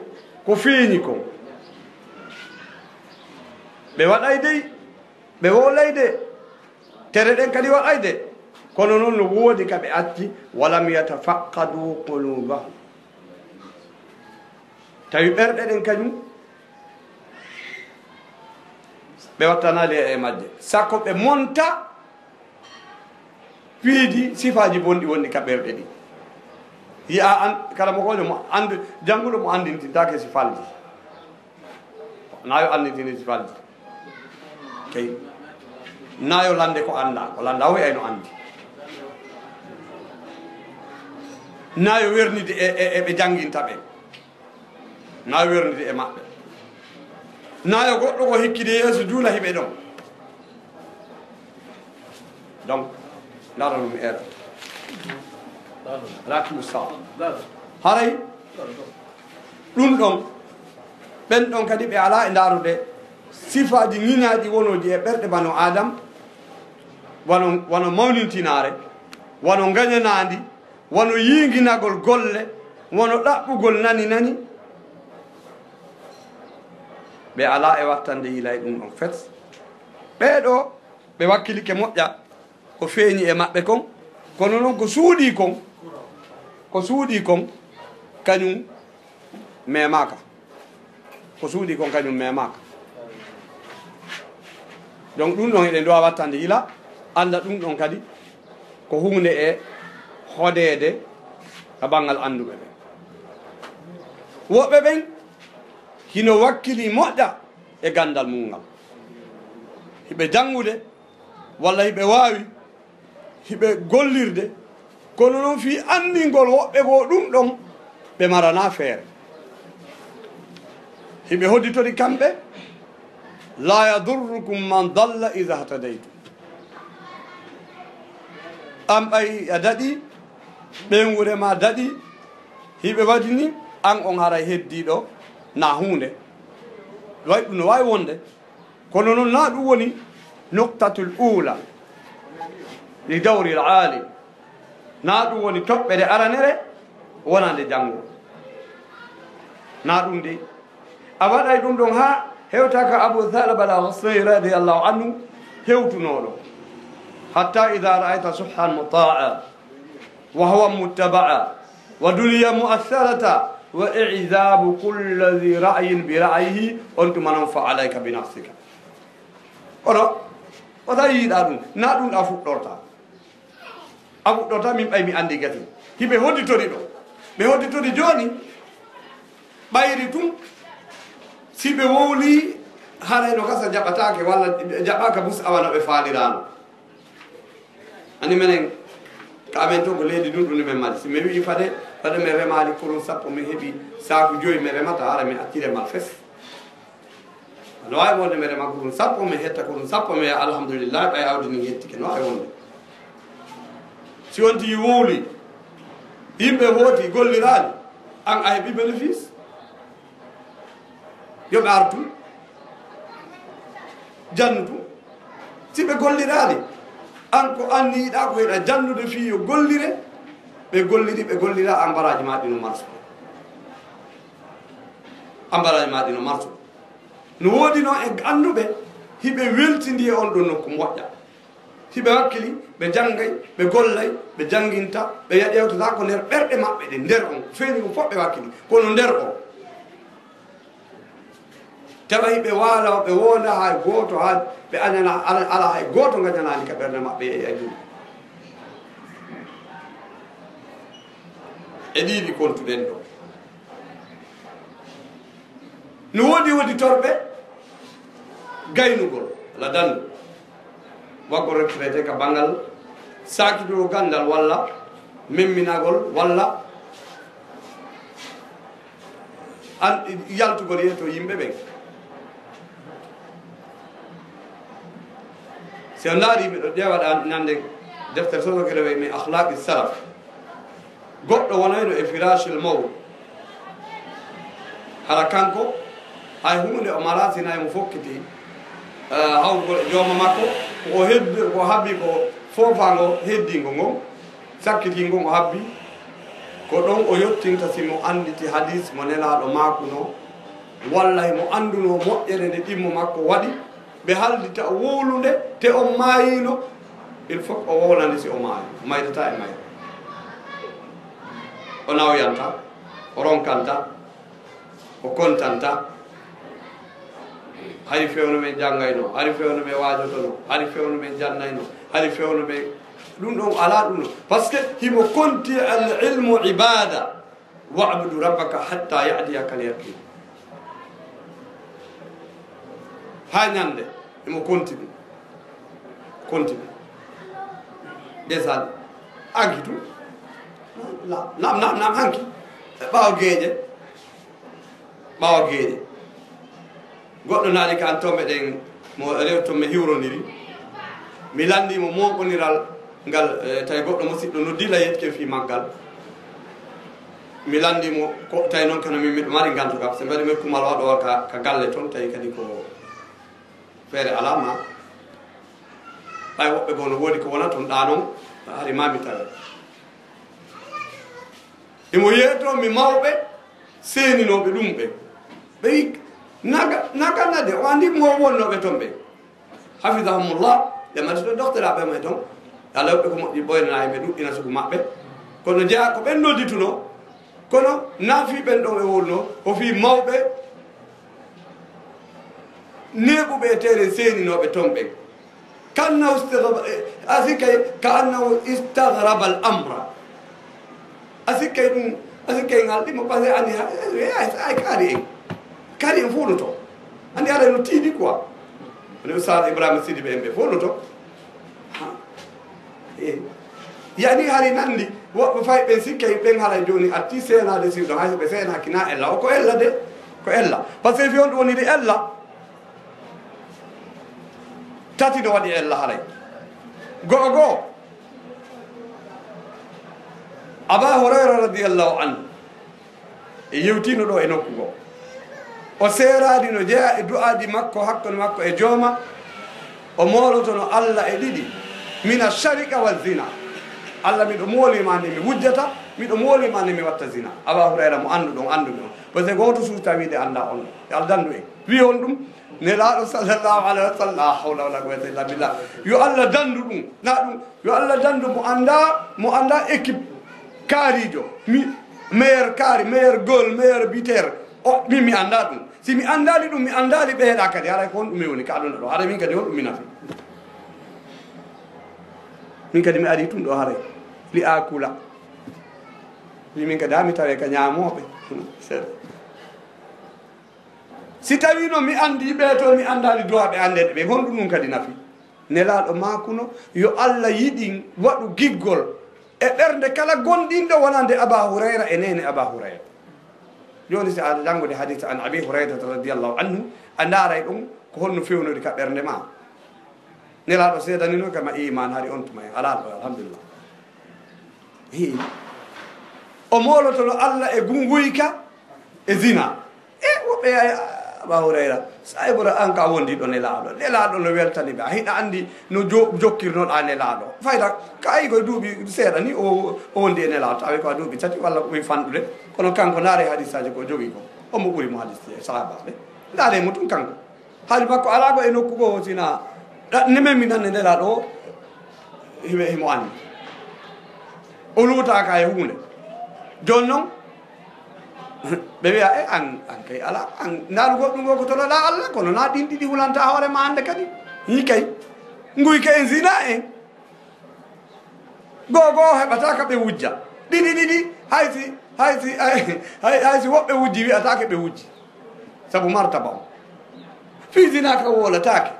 ko feeñi kon. Ɓe waɗay dey, ɓe wowlay de, tere ɗen kadi waɗay de. Kono noon no woodi ka ɓe acci, "Walam yatafaqqadu qulubahum." Tawi ɓerɗe ɗen kañum, ɓe wattanaali e majje. Sakko ɓe monta piiji sifaaji bonɗi wonɗi ka ɓerɗe ɗi. Yi'a an, kala mo koƴo mo andu, jannguɗo mo anndintintaake sifalji. Na yo anndintini sifalji. Kay. Na yo lande ko annda, ko landa o wi'ay no anndi. Na yo wernide e, e, e ɓe jannginta ɓen. Na yo wernide e maɓɓe. Nayo goɗɗo ko hikkide yeeso juula hiɓe ɗon. Donc, ndaaro ɗum eera. Rakibu sa. Haray, ɗum ɗon, ɓen ɗon kadi ɓe alaa e ndaarude sifaaji ŋiñaaɗi wonooji e ɓerɗe bano Adam, wano, wano mawnintinaare, wano ngañanaandi, wano yiinginagol golle, wano ɗaɓɓugol nani nani. Ɓe alaa e wattande yilay ɗum ɗon fet. Ɓee ɗoo, ɓe wakkilike moƴƴa ko feeñi e maɓɓe kon, kono non ko suuɗii kon, ko suuɗii kon, kañum memaaka. Ko suuɗii kon kañum memaaka. Donc, ɗum ɗon eɗen ɗo a wattande yila, annda ɗum ɗon kadi ko huunde e hoɗeede ka banngal annduɓe ɓen. Woɓɓe ɓen hino wakkili moƴƴa e ganndal mum ngal. Hiɓe janngude, walla hiɓe waawi, hiɓe gollirde, kono non fii anndingol woɓɓe goo ɗum ɗon, ɓe maranaa feere. Hiɓe hodditori kamɓe, "La yadurrukum man dalla iza htadaytum." An ɓay a daɗi, ɓeynguure ma daɗi, hiɓe waɗi ni, an on haray heddiiɗo na huunde. Way ɗum no waawi wonde. Kono non, na ɗum woni nuqtatul uula li dawril aalim. Na ɗum woni toɓɓere aranere wonande janngo. Na ɗum de. A waɗay ɗum ɗon haa hewta ka Abu Thalaba al-Ghasni radiyallahu anhu hewtunooɗo. Hatta idha ra'ayta suhhan muta'a wa hawan muttaba'a, wa dunya mu'assarata, wa i'zabu kulli dhi ra'yin bi ra'yihi, on tuma non fa alayka bi nafsika. Kono, o tawi yiɗa ɗum, na ɗum a fuɗɗorta. A fuɗɗorta, min ɓay mi anndi gati. Hiɓe hodditori ɗo. Ɓe hodditori jooni, ɓayri tun, si ɓe wowli, haray no gasa jaɓataake, walla jaɓaaka bus awa no ɓe faaliraano. Ani menen, ka amen to ko leydi ɗum ɗum men mari. Si mi wi'i fade, fade mi remaali kurun sappo, mi heɓi saaku joyi, mi remata, hara mi accire mal fes. No waawi wonde mi rema kurun sappo, mi hetta kurun sappo, mi wi'a alhamdulillah, ɓay awdi ndin hettike. No waawi wonde. Si on tigi wowli, yimɓe hooti, golliraali, an a heɓi bénéfice. Yo ɓe artu, jannutu. Si ɓe golliraali, an ko an ni yiɗa ko yiɗa jannude fii yo gollire, ɓe golliri, ɓe gollira, ambaraaji ma ɗi no marso. Ambaraaji ma ɗi no marso. No woodi no e annduɓe, hiɓe weltindi e on ɗon nokku moƴƴa. Si ɓe wakkili, ɓe janngay, ɓe gollay, ɓe jannginta, ɓe yaɗewtata ko nder ɓerɗe maɓɓe ɗen, nder on, feeñi ko fof ɓe wakkili, kono nder on. Tawa hiɓe waala, ɓe wonda hay gooto, haa ɓe añana, ala, ala hay gooto ngañanaani ka ɓernde maɓɓe e, e juuɗe. E ɗiɗi kontuɗen ɗo. No woodi, woodi torɓe gaynugol, la dandu. Waggol retraité ka bangal saakitugol gandal walla memminagol walla an, yaltugol yeeso yimɓe ɓen. Si on ndaari, miɗo ƴeewa ɗan nande deftere soso kede wiyetee Akhlaqi Salaf. Goɗɗo wonayno e firashil mawt. Hara kanko, hay huunde o maraa, si nay mo fokkiti, eh, hawrugol e jooma makko, ko o heddi, ko o habbi ko foofaango heddiingo ngon, sakkitingo o habbi, ko ɗon o yottinta si mo annditi hadis mo Nelaaɗo maakuno, walla himo anndunoo moƴƴere nde ɗimmo makko waɗi, ɓe haldita wowlunde, te on maayino, il faut o wowlande si o maayi, o maydata e mayre. O nawyanta, o ronkanta, o kontanta. Hari fewno men janngayno, hari fewno men waajotono, hari fewno men jannayno, hari fewno men, ɗum ɗon alaa ɗum ɗon. Parce que himo konti al ilmu ibada. Wa'budu rabbaka hatta ya'tiyaka al-yaqin. Haa ñande, emo konti ɗum. Konti ɗum. Ndeysaan, hanki tun. Naam, naam, naam, naam, hanki. E ɓaawo geeƴe. Ɓaawo geeƴe. Goɗɗo naali ka an, toon meɗen mo rew, toon mi hiwroniri. Mi lanndii mo mooɓoniral ngal, eh, tawi goɗɗo musiɗɗo noddi la yetken fii maggal. Mi lanndii mo ko tawi noon kono min miɗo mari nganto kam. So mbaɗi mi kumal waɗo ka, ka galle toon, tawi kadi ko feere alaa ma. Ɓay woɓɓe goo no woodi ko wona toon ɗaa noon, hari ma mi tawe. Imo yeetoo mi mawɓe seeninooɓe ɗum ɓe. Ɓe wi, naga, naga nade, o anndi mo wonnooɓe toon ɓe. Hafidahumullah, ɓe mari to docteur aɓe may toon. Yalla yoɓɓe ko moƴƴi ɓoynanaa ɓe ɗuɗɗina sugu maɓɓe. Kono jeyaa ko ɓen nodditunoo, kono naa fii ɓen ɗon e wonnoo, ko fii mawɓe neeɓuɓe e teere seeninooɓe toon ɓen. Ka annahu istaghraba, eh, a sikkay, ka annahu istaghraba al amra. A sikkay ɗum, a sikkay ngal ɗimo, parce que anndi ha, eh, eh, ay, ay, kaari en. Kaari en fof no to. Anndi haray no tiiɗi quoi. Woni Oustaz Ibrahima Sidibe en ɓe fof no to. Ha. Eh. Yani hari nanndi, woɓɓe fay ɓen sikkay ɓen haray jooni atti seenaade siwɗo, hay so ɓe seenaaki na ella. O ko ella de, ko ella. Parce que fi on ɗum woniri ella. Tati no waɗi ella haray. Go'o goo, Aba Hurayra radiyallahu anhu e yewtiino ɗo e nokku goo. O seeraani no jeyaa e du'aaji makko hakkunde makko e Jooma. O moolotono Alla e ɗiɗi. Mina sharika wa zina. Alla, miɗo mooli ma nde mi wujjata, miɗo mooli ma nde mi watta zina. Aba Hurayra mo annduɗon, annduɗon. Parce que gooto suuta wiide annda on. Yo Alla danndu en. Wi on ɗum. Nelaaɗo sallallahu alaihi wa sallam, la hawla wala quwwata illa billah. Yo Alla danndu ɗum. Na ɗum, yo Alla danndu mo annda, mo annda équipe kaariijo. Mi, meilleur kaari, meilleur goal, meilleur buteur. O, mi, mi annda ɗum. Si mi anndaali ɗum, mi anndaali ɓe heɗa kadi. Haray ko honɗum mi woni ka aduna ɗo? Haray min kadi honɗum mi nafi? Min kadi mi ari tun ɗo haray. Li akula. Mi, min kadi ha mi tawe ka ñaamooɓe. Seeɗa. Si tawii no mi anndi ɓe to, mi anndaali duwaaɓe anndeede ɓe, honɗum ɗum kadi nafi? Nelaaɗo maakuno, yo Alla yiɗin waɗu giggol e ɓernde kala gomɗinɗo wonande Aba Hurayra e neene Aba Hurayra. Jooni, si a janngude hadis an Abi Hurayrata radiyallahu anhu, a ndaaray ɗum ko honno fewnori ka ɓernde ma. Nelaaɗo seedanino kama iman hari on tuma en alaa ɗo, alhamdulillah. Hii. O moolotono Alla e gunguyka e zina. E woɓɓe ay, Aba Hurayra, sa ibra an ka wondiɗo Nelaaɗo. Nelaaɗo no weltani ɓe. A hiɗa anndi no jo-, jokkirnoɗa Nelaaɗo. Fayda, ka ay koye duuɓi seeɗa ni o, o wondi e Nelaaɗo. Tawi ko a duuɓi tati walla ko ɓuri fanɗude. Kono kanko, ndaare hadisaaji ko jogi ko. Omo ɓuri mo hadis e sahaabaaɓe. Ndaare mo tun kanko. Haali makko alaa ko e nokku goo, sina ɗa-, ne men mi nanne Nelaaɗo o, himo, himo anndi. O luutaaka e huunde. Jooni non, ɓe wi'a, "E, an, an kay alaa, an, ndaaru goɗɗum goo ko toloɗaa Alla, kono naa ɗin ɗiɗi hulanta hoore ma hannde kadi." Ni kay, nguyka en, zina en. Goo goo heɓataa ka ɓe wujja. Ɗiɗi ɗiɗi, hay si, hay si, hay, hay si woɓɓe wujji, wi'ataa ke ɓe wujji. Sabu martaba on. Fii zina ka wowlataake.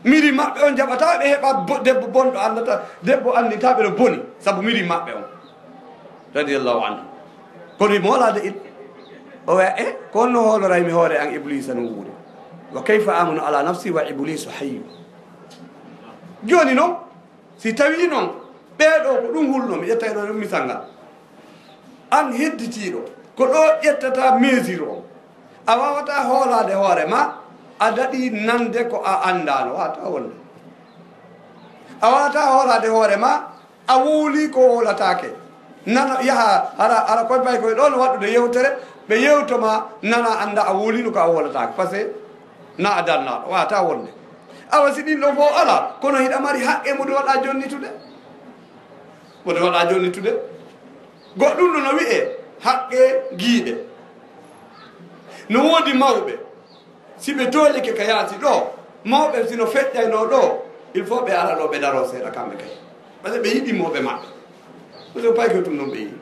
Miri maɓɓe on jaɓataa ɓe heɓa bo-, debbo bonɗo anndata, debbo anndintaa ɓe no boni, sabu miri maɓɓe on. Radiyallahu anhu. Kono wi moolaade il-, o wi'a, "E, ko honno hooloray mi hoore an Ibliisa no wuuri? Wa kayfa amanu ala nafsi wa Ibliisu hayyu?" Jooni non, si tawii non, ɓee ɗoo ko ɗum hulno, mi ƴettay ɗoo ɗum misal ngal. An hedditiiɗo, ko ɗoo ƴettata mesure on. A waawataa hoolaade hoore ma, a daɗii nande ko a anndaano, waawataa wonde. A waawataa hoolaade hoore ma, a wowlii ko wowlataake. Nana, yaha, hara, hara koye bay koye ɗoo no waɗɗude yewtere, ɓe yewto ma, nana, annda a wowliino ko a wowlataake. Parce que na a dannaaɗo, waawataa wonde. Awa si ɗin ɗoo fof alaa, kono hiɗa mari haqqe mo ɗum waɗa jonnitude. Mo ɗum waɗa jonnitude. Goɗɗum no, no wi'ee haqqe giiɗe. No woodi mawɓe. Si ɓe toolike ka yaasi ɗoo, mawɓe si no feƴƴaynoo ɗoo, il faut ɓe ara ɗoo, ɓe daroo seeɗa kamɓe kay. Parce que ɓe yiɗi mawɓe maɓɓe. Parce que paykoy tum non ɓe yiɗi.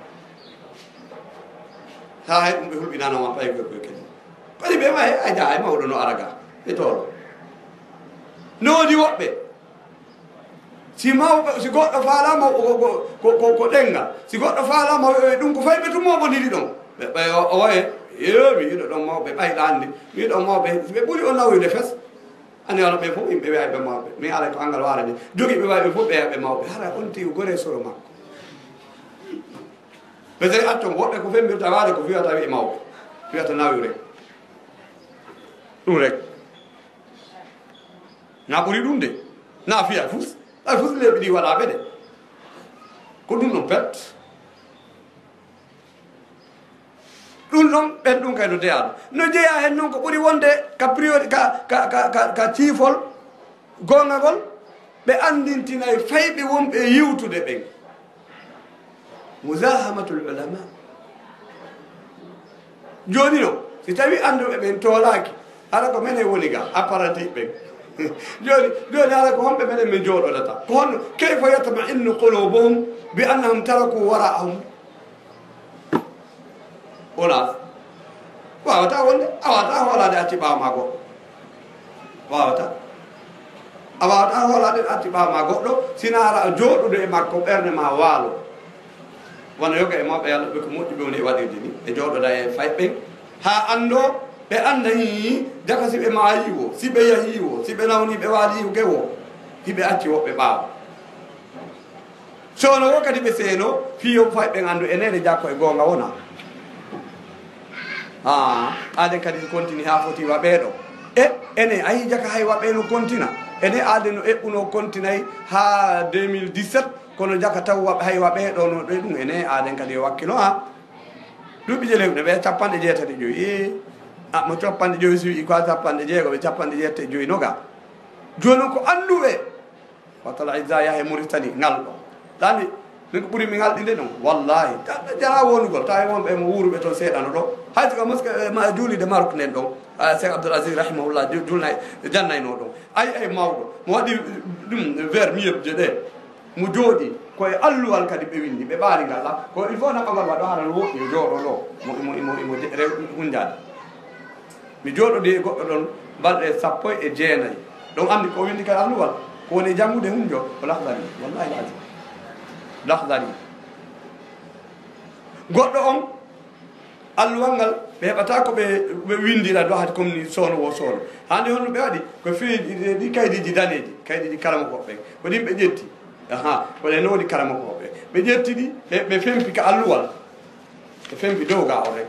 Haa hay ɗum ɓe hulɓinano ma paykoy koy kadi. Kadi ɓe ma he, a jaa, hay mawɗo no ara ga. Ɓe toolo. No woodi woɓɓe. Si mawɓe, si goɗɗo faalaama ko, ko, ko, ko, ko ɗenngal. Si goɗɗo faalaama o wi'a ɗum ko fay ɓe tun mo boniri ɗon. Ɓe, ɓe o, o waye, Yo, mi yiɗo ɗon mawɓe ɓayɗaande, mi yiɗo mawɓe, ɓe ɓuri on nawyude fes. Ani wala ɓe fof yimɓe wiya ɓe mawɓe. Mi ala ko angal wara de. Jogi ɓe wawi ɓe fof ɓe yaɓe mawɓe. Hara on tiw gore soro makko. Ɓe tawi accon woɓɓe ko fembirta waade ko fiyata wi mawɓe. Fiyata nawi rek. Ɗum rek. Na ɓuri ɗum de. Na fiya fus. Ay fus leɓi ɗi waɗa ɓe de. Ko ɗum ɗum pet. Ɗum ɗon ɓen ɗum kay no deyaaɗo. No jeyaa heen noon ko ɓuri wonde ka priori, ka, ka, ka, ka, ka ciifol goongagol, ɓe anndintinay fayɓe wonɓe e yiwtude ɓen. Muzahamatul ulama. Jooni no, si tawi annduɓe ɓen toolaaki, hara ko menen woni ga, apparanti ɓen. Jooni, jooni hara ko honɓe menen min jooɗodata? Ko honno, kayfa yatma'innu qulubuhum bi annahum taraku wara'ahum? Wala. Wawata wonde, a wawata hoolaade acci ɓaawo ma goɗɗo. Wawata. A wawata hoolaade acci ɓaawo ma goɗɗo, sina ara a jooɗude e makko, ɓernde ma waalo. Wano yoga e mawɓe Yalla ɓe ko moƴƴi ɓe woni e waɗirde ni. Ɓe jooɗoda e fay ɓen. Haa anndo, ɓe annda hi, jaka si ɓe maayi wo, si ɓe yahi wo, si ɓe nawni ɓe waali ge wo, hiɓe acci woɓɓe ɓaawo. Soono wo kadi ɓe seeno, fii yo fay ɓen anndu enene jakko e goonga wona. Ah, aaden kadi si kontini haa foti wa ɓeeɗo. E, ene ayi jaka hay wa ɓee no kontina. Ene aaden no eɓɓuno kontinay haa deux mille dix-sept, kono jaka taw wa hay wa ɓeeɗo no ɗe ɗum ene aaden kadi yo wakkilo ha. Duuɓi je lewɗe ɓe capanɗe jeetati e joyi. E, a, mo capanɗe joyi si wi'i ko a capanɗe jeego, ɓe capanɗe jeetati e joyi no ga. Jooni ko annduɓe. Watal Izza yahe Mauritanie ngal ɗo. Ɗani, min ko ɓuri mi ngal ɗinde ɗum. Wallahi, ta-, jara wonugol, tawi wonɓe mo wuuruɓe toon seeɗano ɗo. Hay so ka moske, eh, ma, juulide Maroc nden ɗon, ah, Cheikh Abdoul Aziz rahimahullah, ju-, julnay, jannayno ɗon. Ay, ay mawɗo, mo waɗi ɗum vers miyebje ɗe. Mo jooɗi, ko e alluwal kadi ɓe winndi, ɓe ɓaari ngal, ah, ko il faut naɓa ngal waɗo haala no woɗɗi, yo jooɗo ɗo, mo, mo, mo, mo je-, rew-, hunjaade. Mi jooɗodii e goɗɗo ɗon balɗe sappo e jeenayi. Ɗon anndi ko o winndi kay alluwal. Ko woni e janngude hunjo, ko Lahdari. Wallahi lazim. Lahdari. Goɗɗo on, alluwal ngal, ɓe heɓata ko ɓe, ɓe winndira ɗo hade comme ni soono wo soono. Hannde honno ɓe waɗi? Ko fii ɗi, ɗi kaydiiji daneeji, kaydiiji karamokooɓe ɓen. Ko ɗin ɓe ƴetti. Aha, ko ɗen no woni karamokooɓe. Ɓe ƴetti ɗi, ɓe, ɓe fempi ka alluwal. Ɓe fempi dow ga o rek.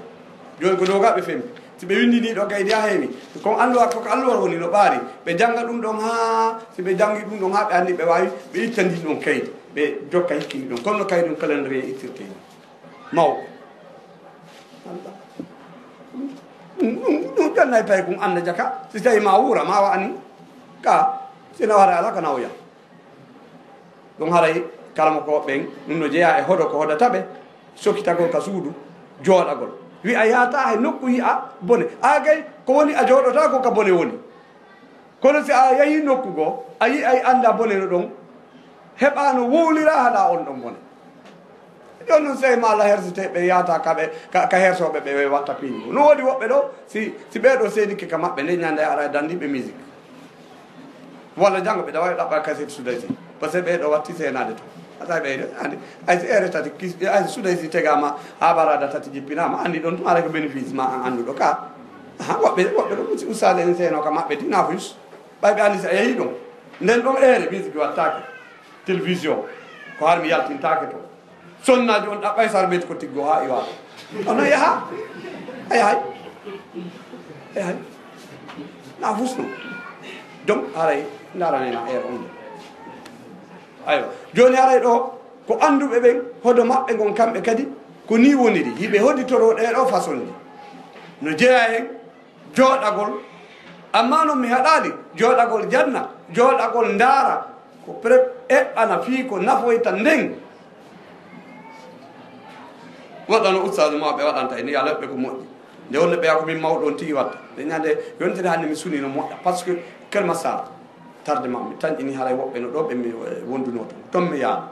Jooni ko dow ga ɓe fempi. Si ɓe winndinii ɗo kaydi a heewi. Kon alluwa, ko ko alluwa woni no ɓaari. Ɓe jannga ɗum ɗon haa, si ɓe janngi ɗum ɗon haa ɓe anndi ɓe waawi, ɓe itta ndin ɗon kaydi. Ɓe jokka hikkini ɗon. Kono no kaydi ɗum calendrier ittirte ni. Mawɓe. Ɗum, ɗum, ɗum jannay tawi kun annda jaka. Si tawi ma wuura, ma wa ani. Ka, si na wara ala ka nawya. Ɗum haray karamokooɓe ɓen, ɗum no jeyaa e hodo ko hodata ɓe, sokitagol ka suudu, jooɗagol. Wi'a yaata he nokku yi'a bone. Aa kay, ko woni a jooɗotaako ka bone woni. Kono si a yahii nokku goo, a yi'ay anndaa bone no ɗon, heɓaa no wowliraa haɗaa on ɗon bone. Jooni noon, sey ma Allah hersete ɓe yaata ka ɓe, ka, ka hersooɓe ɓe watta piindi. No woodi woɓɓe ɗo, si, si ɓee ɗo seenike ka maɓɓe, nde ñande ara e danndiiɓe musique. Walla janngo ɓe ɗawa ɗaɓɓa kaset Sudaysi. Parce que ɓee ɗo watti seenaade to. A tawi ɓe anndi. Ay si ere tati, kis-, ay si Sudaysi tegaama, haa barada tati jippinaama, anndi ɗon tuma rek bénéfice ma an annduɗo ka. Aha, woɓɓe, woɓɓe ɗo si ustaade en seeno ka maɓɓe ti nafus. Ɓay ɓe anndi si a yehi ɗon. Nden ɗon ere, musique wattaake. Télévision. Ko har mi yaltintaake to. Sonnaaji on ɗaɓɓay sar ɓeyti ko tiggo haa iwa. Ono yaha. A yahay. A yahay. Na fusno. Donc, haray, ndaranena heure on. Aywa. Jooni haray ɗo, ko annduɓe ɓen, hodo maɓɓe ngon kamɓe kadi, ko ni woniri. Hiɓe hoditoro ɗee ɗo façon ji. No jeyaa hen, jooɗagol. Amma non mi haɗaali jooɗagol janna, jooɗagol ndaara, ko pre-, eɓɓana fii ko nafoyta nden. Waɗano ustaadu ma ɓe waɗanta e ni, yo Allah yoɓ ɓe ko moƴƴi. Nde wonno ɓeya ko min mawɗo on tigi watta. Nde ñande yontere hannde mi suni no moƴƴa, parce que Kër Massar, tardement, mi tanƴini haray woɓɓe no ɗo ɓe mi, eh, wonduno ton. Ton mi yaano.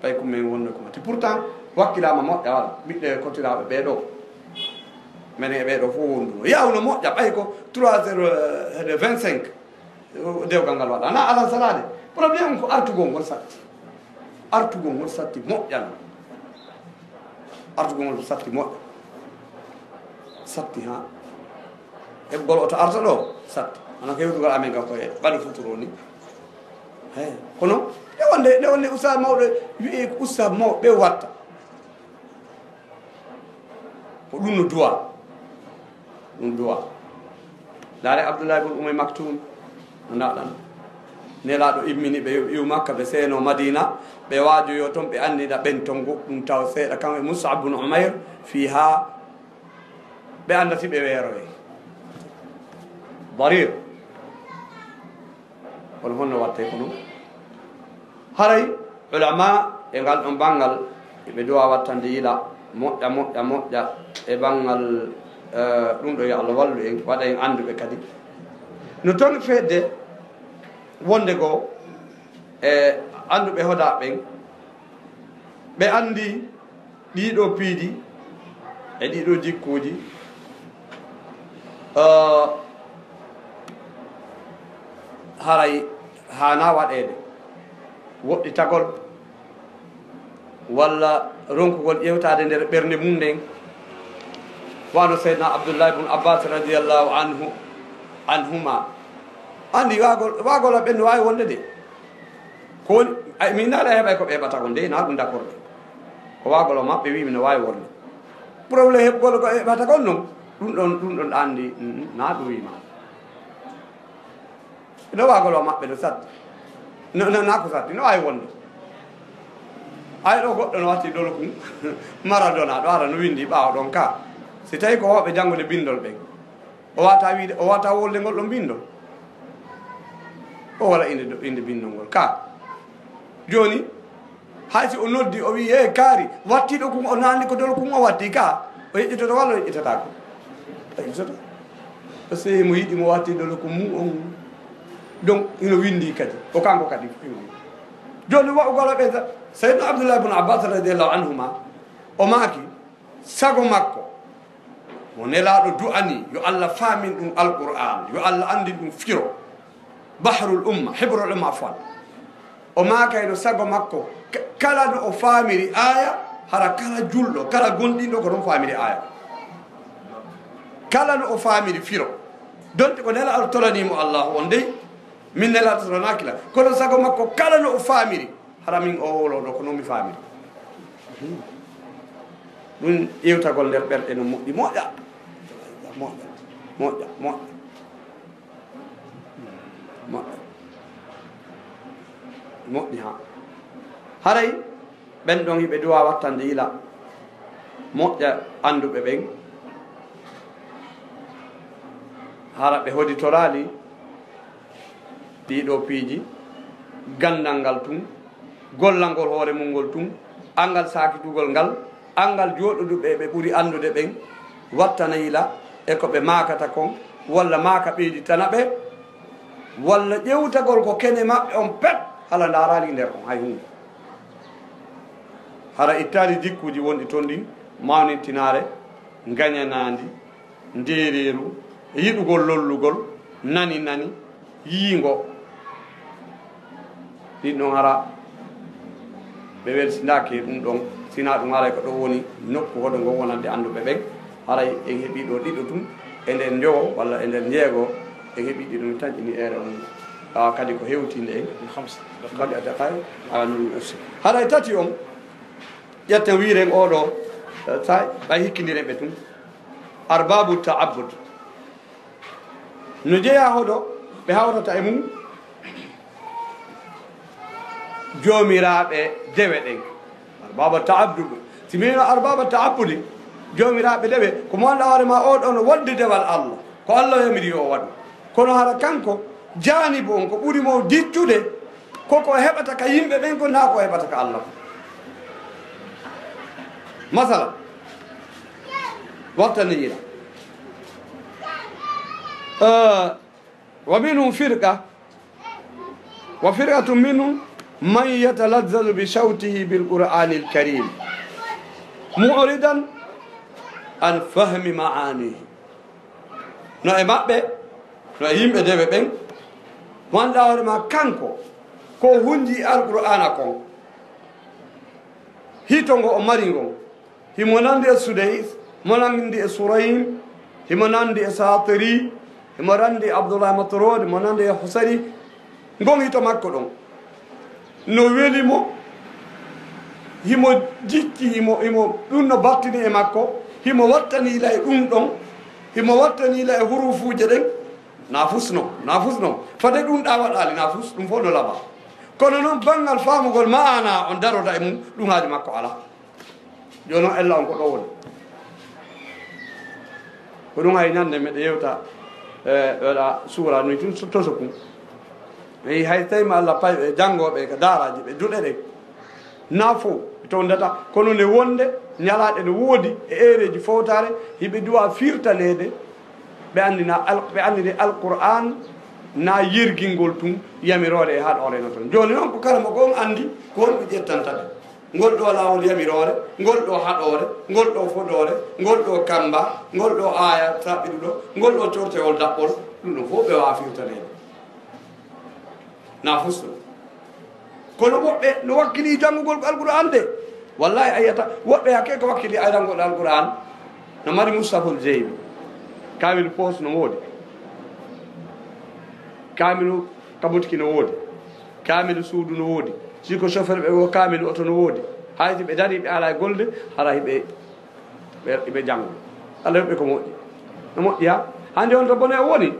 Ɓay ko min wonno ko mati. Pourtant, wakkilaama moƴƴa wala. Ɓiɓɓe kotiraaɓe ɓee ɗo. Menen e ɓee ɗo fof wonduno. Yaawno moƴƴa, ɓay ko trois heures, euh, de vingt-cinq. Dewgal ngal waɗa. Na alan salaade. Problème ko artugol ngol satti. Artugol ngol satti moƴƴa. Artugol ngol satti moƴƴa. Satti ha. Heɓgol oto arta ɗo, satti. Wona ko hewtugol amen kam koye ɓaɗo futuro ni. He, kono, nde wonde, nde wonde ustad mawɗo wi'e ko ustad mawɓe watta. Ko ɗum no duwa. Ɗum duwa. Ndaare Abdullah ibn Umay Maktum, no ndaɗan. Nelaaɗo immini ɓe yo ɓe iwu Makka, ɓe seeno Madina, ɓe waajoyo toon, ɓe anndina ɓen toon goɗɗum taw seeɗa, kam e Mus'ab ibn Umayr, fii haa ɓe annda si ɓe weeroye. Darir. Kono honno wattay kono? Haray ulama e ngal ɗon banngal, ɓe duwa wattande yila moƴƴa, moƴƴa, moƴƴa e banngal, eh, ɗum ɗo, yo Allah wallu en, waɗa en annduɓe kadi. No toon fedde wonde goo e annduɓe hoda ɓen, ɓe anndi ɗiɗo piiji e ɗiɗo jikkuuji, eh, haray haana waɗeede. Woɗɗitagol walla ronkugol ƴewtaade nder ɓernde mum nden, wano Seydina Abdullah ibn Abbas radiyallahu anhu, anhuma. Anndi waagol, waagol ɓen no waawi wonde de. Ko woni, ay, min naɗa heɓay ko ɓe heɓata kon de, na ɗum d'accord de. Ko waagol o maɓɓe wi'i mi no waawi wonde. Problème heɓugol ko ɓe heɓata kon non, ɗum ɗon, ɗum ɗon anndi, mm, na ɗum wi'i ma. No waagol o maɓɓe no satti. No, no, na ko satti, no waawi wonde. Ay ɗo goɗɗo no watti dolo kun, Maradona, ɗo ara no windi ɓaawo ɗon ka. Si tawi ko wooɓe janngude bindol ɓen. O wata wiide, o wata wolde ngol ɗon bindol. O wala inde do-, inde bindol ngol. Ka. Jooni, hay si o noddi, o wi'i, "Hey, kaari, wattiiɗo kun o naandi ko dolo kun o watti ka?" O yeƴƴitoto walla o yeƴƴitataako? O yeƴƴitoto. Parce que mo yiɗi mo watti dolo kun mu on. Donc, ino windi kadi. O kanko kadi. Jooni, wa'ugol ɓe sa-, Sayyidina Abdullah ibn Abbas radiyallahu anhuma, o maaki, sago makko, mo Nelaaɗo du'ani, yo Allah faamin ɗum Alqur'aan, yo Allah anndin ɗum firo. Bahrul umma, hibrul umma, afwan. O maakayno sago makko, ka-, kala no o faamiri aaya, hara kala julɗo, kala gomɗinɗo ko ɗon faamiri aaya. Kala no o faamiri firo. Donte ko Nelaaɗo tolanii mo Allah on dey, min Nelaaɗo tolanaaki lan. Kono sago makko, kala no o faamiri, hara min o wowlo ɗo, ko non mi faamiri. Ɗum ƴeewtagol nder ɓerɗe no moƴƴi, moƴƴa. Moƴƴa, moƴƴa, moƴƴa. Moƴƴa. Moƴƴi ha. Haray ɓen ɗon hiɓe duwa wattande yila. Moƴƴa annduɓe ɓen. Hara ɓe hoditoraali ɗii ɗoo piiji, ganndal ngal tun, gollangol hoore mum ngol tun, anngal saakitugol ngal, anngal jooɗoduɓe ɓe ɓuri anndude ɓen, wattana yila e ko ɓe maakata kon, walla maaka ɓeyditana ɓe, walla ƴewtagol ko kene maɓɓe on pet, hala ndaaraali nder on hay huunde. Hara ittaali jikkuuji wonɗi ton ɗin, mawnintinaare, ngañanaandi, ndeereeru, yiɗugol lollugol, nani nani, yiingo. Ɗin ɗon hara ɓe welsindaake ɗum ɗon, sinaa ɗum haray ko ɗo woni nokku hoɗo ngon wonande annduɓe ɓen. Haray en heɓii ɗo ɗiɗo tun, e nder njowo walla e nder njeego, en heɓii ɗiɗo mi tanƴini eere on. Ah, kadi ko hewtinde en. Hamsa. Baɗi a daqaay, awa nun aussi. Haray tati on, ƴetten wiiren oɗo, eh, sa ɓay hikkindiren ɓe tun. Arbabu ta'abbud. No jeyaa hoɗo ɓe hawtata e mum joomiraaɓe dewe ɗen. Arbaba ta'abbud. Si mi wiino arbaba ta'abbudi, joomiraaɓe dewe, ko mo anndaa hoore ma o ɗon wonde dewal Allah. Ko Allah yamiri yo o waɗu. Kono hara kanko, jaanibu on ko ɓuri mo diccude, ko ko heɓata ka yimɓe ɓen ko naa ko heɓata ka Allah. Masala, warta ni yila. Eh, wa minhum firqa, wa firqatun minhum man yatalazzazu bi shawtihi bil Qur'anil Karim, mu'ridan an fahmi ma'anihi. No e maɓɓe, no e yimɓe dewe ɓen, wonɗa hoore ma kanko, ko hunji Alqur'aana kon, hito ngo o mari ngon, himo nandi e Sudais, mo nandi e Surayim, Himo nandi e Satiri, himo nandi e Abdullah Matrod, himo nandi e Husari. Ngon hito makko ɗon no weli mo, himo jikki, himo, himo, ɗum no battini e makko, himo wattani la e ɗum ɗon, himo wattani la e hurufuuje ɗen. Na fusno, na fusno. Fade ɗum ɗa waɗali na fus, ɗum fof no laba. Kono noon banngal faamugol maana on daroda e mum, ɗum haaju makko alaa. Jooni noon ella on ko ɗo woni. Ko ɗum hay ñande meɗe yewta, e, ɗoɗa suura nuy tun so toso kun. Eyi, hay tawi ma Allah pay ɓe janngooɓe ka daaraaji ɓe duɗe ɗen. Na fof ɓe towndata, kono ne wonde ñalaaɗe no woodi e eereeji fowtaare, hiɓe duwa firtaneede, ɓe anndina al-, ɓe anndini Alqur'aan na yirgingol tun yamiroore e haɗoore no toon. Jooni noon ko kala mo ko on anndi ko honɗum ƴettanta ɓe. Ngol ɗo laawol yamiroore, ngol ɗo haɗoore, ngol ɗo fodoore, ngol ɗo kamba, ngol ɗo aaya saɓɓiɗuɗo, ngol ɗo cortewol daɓɓol, ɗum ɗo fof ɓe waawa firtaneede. Na fusto. Kono woɓɓe no wakkili janngugol ko Alqur'aan de. Wallahi a yiyata woɓɓe hakke ko wakkili ay janngugol Alqur'aan. No mari Mustafol Jeybi. Kaamilu poos no woodi. Kaamilu kabutki no woodi. Kaamilu suudu no woodi. Si ko chauffeur ɓe wo kaamilu oto no woodi. Hay si ɓe darii ɓe alaa e golde, hara hiɓe, ɓe, ɓe janngo. Allah yoɓ ɓe ko moƴƴi. No moƴƴi ha? Hannde on to bone o woni?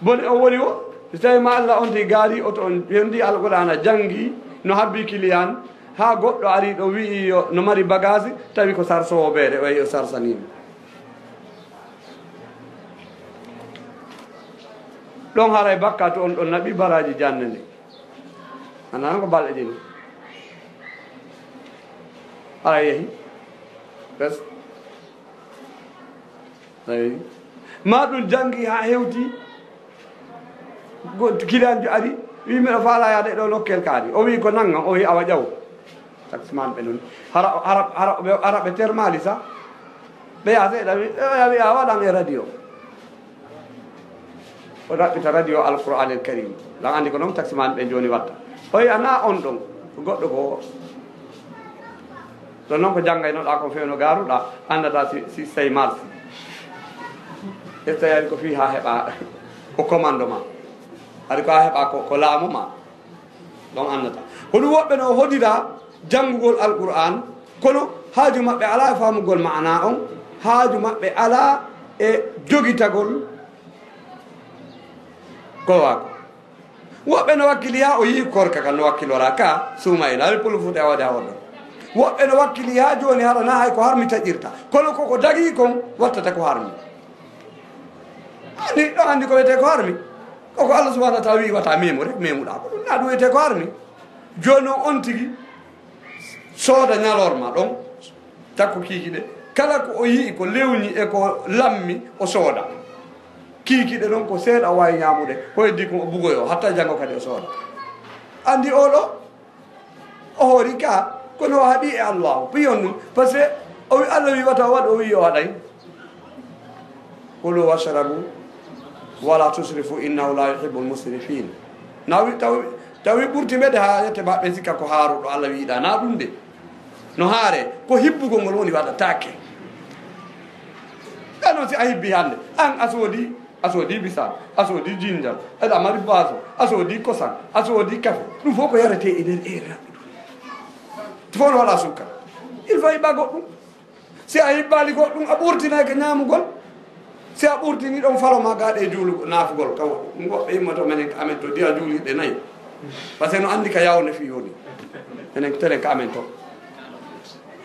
Bone o woni o? Si tawi ma Allah on ti gaari oto on yondi Alqur'aana janngi no habbi kiliyan, haa goɗɗo ari ɗo wi'i yo no mari bagage, tawi ko sarsowo beere, o yehi o sarsani mo. Ɗon haray bakkatu on ɗon naɓi baraaji jannde nde. Anaa ko balɗe ɗin. Haray yehi. Bes. Eyi. Ma ɗum janngi haa hewti. Go-, kiliyanjo ari, wi miɗo faala yaade ɗo nokkel kaari. O wi ko nanngam, o wi awa ƴaw. Taksiman ɓe non. Hara, hara, hara, ɓe, hara ɓe termali sa. Ɓe yaa seeɗa wi, ɓe yaa wi a waɗan e radio. O ɗaɓɓita radio Alqur'an el Karim. Lan andi ko non taksiman ɓe joni watta. O wi ana on ɗon. Ko goɗɗo ko. Ɗon non ko janngaynoɗa ko fewno garuɗa, annata si, si sey mars. E tawi ari ko fii haa heɓa ko commandement. Ari ko haa heɓa ko, ko laamu ma. Ɗon annata. Ko ɗum woɓɓe no hodira janngugol Alqur'an, kono haaju maɓɓe alaa e faamugol maana on, haaju maɓɓe alaa e jogitagol ko waako. Woɓɓe no wakkili haa o yii korka kan no wakkilora ka suuma ila, ari pulu fuuta e waɗa hoɗo. Woɓɓe no wakkili haa jooni hara na hay ko harmi taƴirta. Kono ko ko dagi kon wattata ko harmi. Ani ɗo andi ko wiyetee ko harmi. Ko ko Allah subhanahu wa ta'ala wi'i wata memu rek, memuɗa. Ko ɗum na ɗum wiyetee ko harmi. Jooni on, on tigi sooda ñalorma ɗon, takko kiiki ɗe. Kala ko o yi'i ko lewñi e ko lammi, o sooda. Kiiki ɗe ɗon ko seeɗa o waawi ñaamude. Ko heddi kon o bugoyo, hatta janngo kadi o sooda. Andi o ɗo, o hoori ka, kono o haɗi e Allah. Piyon ɗum, parce que o wi Allah wi wata o waɗ, o wi o waɗay. Kulu washrabu wala tusrifu innahu la yuhibbul musrifin. Na wi-, tawi, tawi ɓurti mede haa yette maɓɓe sikka ko haaruɗo Allah wiɗa. Na ɗum de. No haare, ko hibbugol ngol woni waɗataake. Kano si a hibbi hannde, an a soodi, a soodi bisal, a soodi jinjal, aɗa mari baaso, a soodi kosan, a soodi kafe. Ɗum fof ko yaretee e nder ere. Fof no waɗa sukka. Il faut hibba goɗɗum. Si a hibbaali goɗɗum, a ɓurtinay ka ñaamugol. Si a ɓurtini ɗon falo ma gaɗa e juulugol, naafugol, ka woɗɗum. Ɗum woɓɓe immoto menen ka amen to, diya juulirɗe nayi. Parce que no anndi ka yawnde fii woni. Menen telen ka amen to.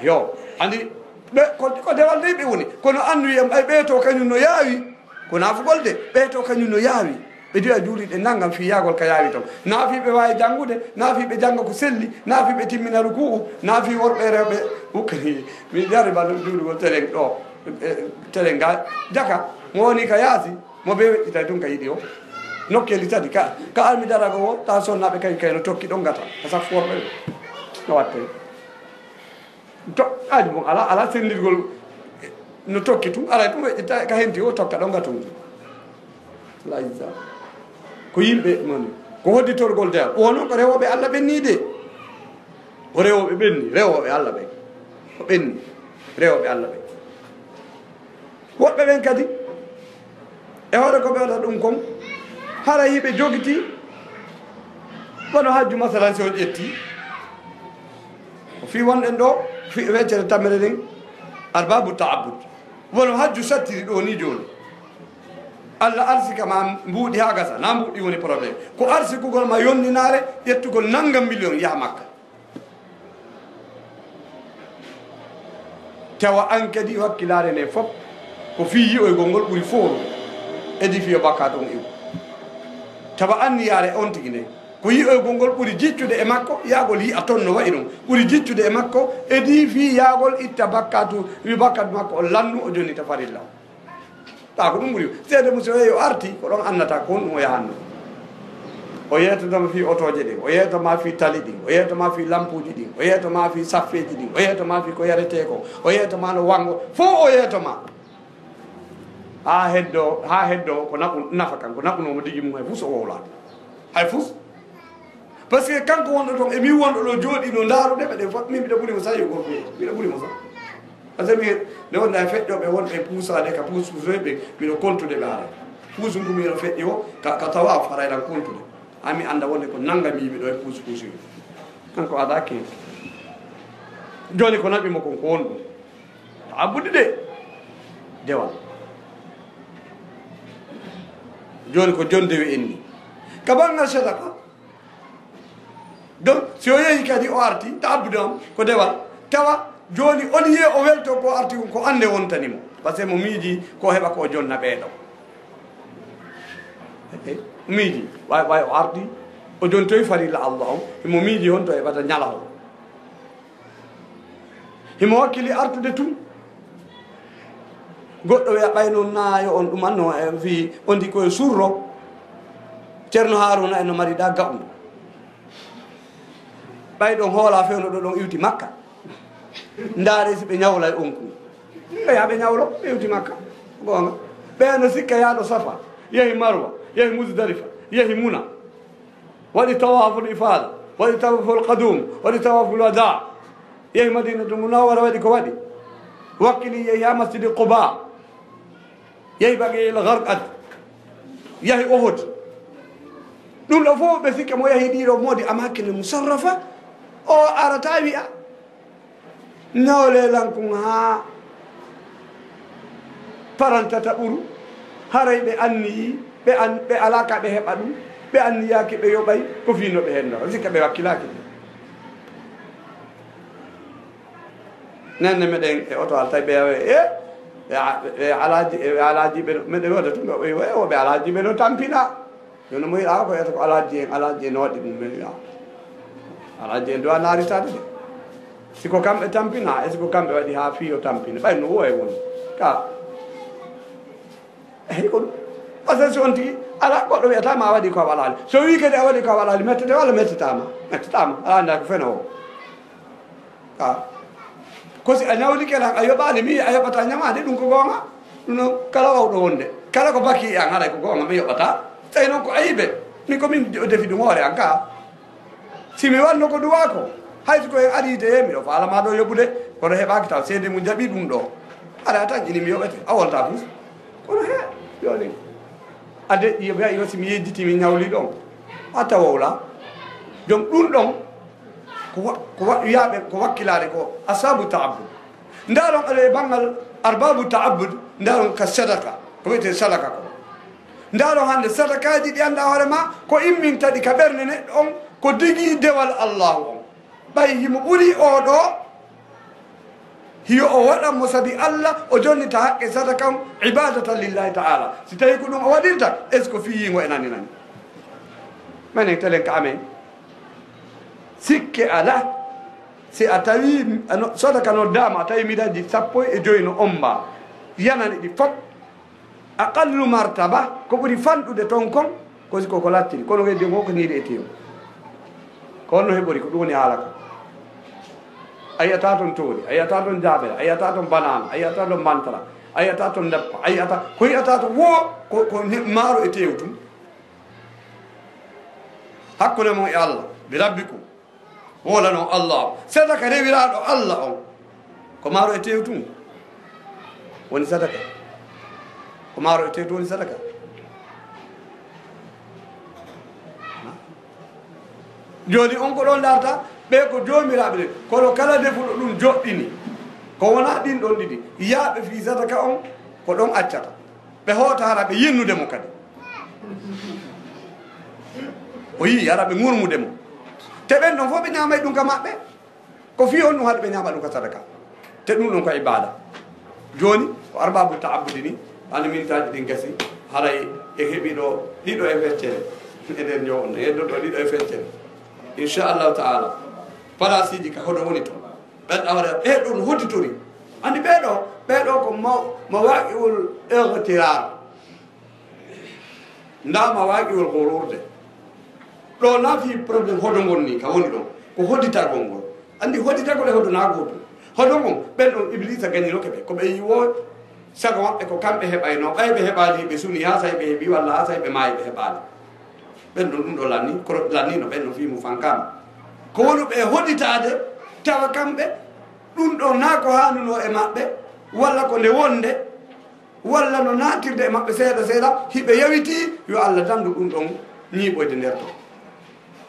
Yo, anndi, ɓe, ko, ko dewal dey ɓe woni. Kono annu yam, ay ɓe to kañum no yaawi. Ko naafugol de, ɓe to kañum no yaawi. Ɓe diya juulirɗe nanngam fii yaagol ka yaawi ton. Naafii ɓe waawi janngude, naafii ɓe jannga ko selli, naafii ɓe timmina ruku'u, naafii worɓe e rewɓe. Ukkani, mi jariba ɗum juulugol telen ɗo, e, telen ga, jaka, mo woni ka yaasi, mo be weƴƴitay tun ka yiɗi o. Nokkeeli tati ka, ka almi darago o, ta sonnaaɓe kay, kay no tokki ɗon gata, ka saf worɓe ɓe. No watte. To, aadi bon, ala, ala senndirgol no tokki tun, aray tun weƴƴita ka henti o tokka ɗon ga tun. Laysa. Ko yimɓe moni. Ko hodditorgol dewal. O non ko rewooɓe Allah ɓenni de. O rewooɓe ɓenni, rewooɓe Allah ɓen. Ko ɓenni, rewooɓe Allah ɓen. Woɓɓe ɓen kadi, e hoore ko ɓe waɗata ɗum kon, haray hiɓe jogiti, wano hajju, masalan, si on ƴetti, ko fii wonɗen ɗo, fii weccere tammere nden, arbaabu ta'abbud. Wano hajju sattiri ɗo ni jooni. Alla arsika ma mbuuɗi haa gasa, na mbuuɗi woni problème. Ko arsikugol ma yonninaare, ƴettugol nanngam miliyon yaha Makka. Tawa an kadi wakkilaare nde fof ko fii yi'oygol ngol ɓuri fooru, edi fii yo bakkaatu on iwu. Tawa anniyaare on tigi nde ko yi'oygol ngol ɓuri jiccude e makko, yaagol yi'a ton no wa'i ɗum, ɓuri jiccude e makko, edi fii yaagol itta bakkaatu, wi bakkaatu makko on lannu, o jonnita farilla. Ɓaa ko ɗum ɓuri. Seede mum, so o arti, ko ɗon annata ko honɗum o yahanno. O yeetotoma fii otooje ɗin, o yeetoma fii tali ɗin, o yeetoma fii lampuuji ɗin, o yeetoma fii saffeeji ɗin, o yeetoma fii ko yaretee ko, o yeetoma no wanngo, fof o yeetoma. Haa heddo, haa heddo ko naɓu, nafa kan, ko naɓunoo mo digi mum, hay fus o wowlaade. Hay fus. Parce que kanko wonɗo toon e min wonɗo ɗo jooɗii no ndaarude ɓe, ɗen fof min mbiɗa ɓuri mo sayo gorko, mbiɗa ɓuri mo sayo. Parce que min nde wonde e feƴƴooɓe wonɓe e puusaade ka puus puusoy ɓe, mbiɗo kontude ɓe haray. Puusu ngu mino feƴƴi o, ka, ka tawa o faray lan kontude. An mi annda wonde ko nannga mi yimɓe ɗo e puusu puusu. Kanko ada kin. Jooni ko naɓi mo kon ko wonɗum. Abbude de. Dewal. Jooni ko jonde wi inni. Ka banngal sadaka, donc, si o yehi kadi, o arti, ta'abbude on ko dewal, tawa jooni, au lieu o welto ko arti ko annde wontani mo, parce que mo miiji ko heɓa ko o jonna ɓeeɗo. Eh, miiji, way, way o arti, o jontoyi farilla Allah on, mo miiji honto heɓata ñala on. Himo wakkili artude tun. Goɗɗo wiya, ɓay noon na yo on ɗumanno, e fii on di koye surro. Ceerno Haaruna en no mari ɗa gaɓu. Ɓay ɗon hoola fewno ɗo ɗon iwti Makka. Ndaare si ɓe ñawlay on kun. Ɓe yaa ɓe ñawlo, ɓe iwti Makka. Goonga. Ɓe no sikka yaaɗo Safa, yehi Marwa, yehi Muzdalifa, yehi Muna. Waɗi tawaaful ifaada, waɗi tawaaful qadum, waɗi tawaaful wadaa. Yehi Madinatul Munawwara, waɗi ko waɗi. Wakkili yehi haa Masjidi Quba. Yehi Baqi'il Gharqad. Yehi Uhud. Ɗum ɗo fof ɓe sikka mo yehi ɗiɗo moodi amaakine musarrafa. O arata wi'a. Nawle lankun haa parantata ɓuru, haray ɓe anniyi, ɓe an-, ɓe alaa ka ɓe heɓa ɗum, ɓe anniyaaki ɓe yoɓay, ko fii no ɓe henno, sikka ɓe wakkilaaki. Nenne meɗen e oto al tawi ɓe, e, ɓe a-, ɓe alaaji, e ɓe alaaji ɓe, meɗen wooda tun ɓe, o ɓe alaaji ɓe no tampina. Jooni mo yiɗaa ko wiyata ko alaaji en, alaaji en no waɗi ɗum, men wi'a. Alaaji en duwa naaritaade de. Si ko kamɓe tampina, e si ko kamɓe waɗi haa fii o tampina. Ɓay no woowe woni. Ka. Eyi ko ɗum. Parce que si on tigi, alaa goɗɗo wiyata ma a waɗi ko a waɗaali. So wii kadi a waɗi ko a waɗaali, mettete walla mettitaama? Mettitaama. Alaa anndaa ko fenoowo. Ka. Ko si a ñawlike lan, a yoɓaali, mi a yoɓata ñamaade, ɗum ko goonga. Ɗum noon, kala wawɗo wonde, kala ko baki e an, haray ko goonga, mi yoɓata. Tawi noon ko ayibe, min ko min defi ɗum hoore an ka. Si mi wanno ko duwa ko, hay so ko en ari de, miɗo faalama ɗo yoɓude, kono heɓaaki taw, seede mum jaɓi ɗum ɗo. Haray a tan ini mi yoɓete, a wonta fus. Kono he, jooni, a deƴƴi, yo, yo, si mi yejjiti, mi ñawli ɗon. A tawa wowla. Joom ɗum ɗon, Ko wa-, ko wa-, yaaɓe, ko wakkilaare ko asaabu ta'abbud. Ndaron e banngal arbaabu ta'abbud, ndaron ka sadaka, ko wiyetee sadaka ko. Ndaron hannde sadakaaji ɗi anndaa hoore ma, ko imminta ɗi ka ɓernde neɗɗo on, ko digi dewal Allaahu on. Ɓay himo ɓuri oo ɗoo, hiyo o waɗan mo sabi Allah, o jonnita haqqe sadaka on, ibaadatan lillaahi ta'aala. Si tawii ko ɗum o waɗirta, est-ce que fii yiingo e nani nani? Menen telen ka amen. Sikke alaa, si a tawi, ano, sodaka noddaama, a tawi miɗa yiɗi sappo e joy no omba, yanani ɗi fof, aqallu martaba, ko ɓuri fanɗude toon kon, ko si ko, ko lattiri, kono weddi ko, ko niiri e teew. Ko honno heɓori, ko ɗum woni haala ko. A yi'ataa toon toori, a yi'ataa toon jaabere, a yi'ataa toon banaana, a yi'ataa toon mantara, a yi'ataa toon ndeppa, a yi'ataa, ko yi'ataa toon wo, ko, ko ni-, maaro e teew tun. Hakkunde mon e Allah, bi rabbikum. Wowlanon Allah on. Sadaka rewiraaɗo Allah on, ko maaro e teew tun woni sadaka. Ko maaro e teetu woni sadaka. Jooni on ko ɗon darta, ɓe ko joomiraaɓe ɓe, kono kala defuɗo ɗum joɗɗini, ko wonaa ɗin ɗon ɗiɗi, yaaɓe fii sadaka on, ko ɗon accata. Ɓe hoota hara ɓe yennude mo kadi. O yii hara ɓe ŋurmude mo. Te ɓen ɗon fof ɓe ñaamay ɗum ka maɓɓe. Ko fii on ɗum haɗa ɓe ñaama ɗum ka sadaka. Te ɗum ɗon ko ibaada. Jooni, ko arbaabu ta'abbudi ni, ani mintaaji ɗin gasi, haray e heɓi ɗo ɗiɗo e feccere. E nder njo-, e nder ɗo ɗiɗo e feccere. Inchallahu ta'ala. Palaasiiji ka hoɗo woni ton. Ɓen awre, e ɗum hodditori. Andi ɓee ɗo, ɓee ɗo ko maw-, mawaqi'ul ightirar. Ndaa mawaqi'ul ghurur de. Ɗo na fii problème hodo ngon ni, ka woni ɗon. Ko hoditagol ngol. Andi hoditagol e hodo na gootum. Hodo ngon, ɓen ɗon Iblisa gañinoke ɓe. Ko ɓe yiwo sago maɓɓe ko kamɓe heɓayno. Ɓay ɓe heɓaali, ɓe suni, haa say ɓe heɓi, walla haa say ɓe maayi ɓe heɓaali. Ɓen ɗon ɗum ɗo lanni, ko lannino ɓen ɗon fii mu fankama. Ko wonu ɓe hoditaade, tawa kamɓe, ɗum ɗo na ko haanuno e maɓɓe, walla ko nde wonde, walla no naatirde e maɓɓe seeɗa seeɗa, hiɓe yawitii, yo Allah dandu ɗum ɗon ñiiɓoyde nder ton.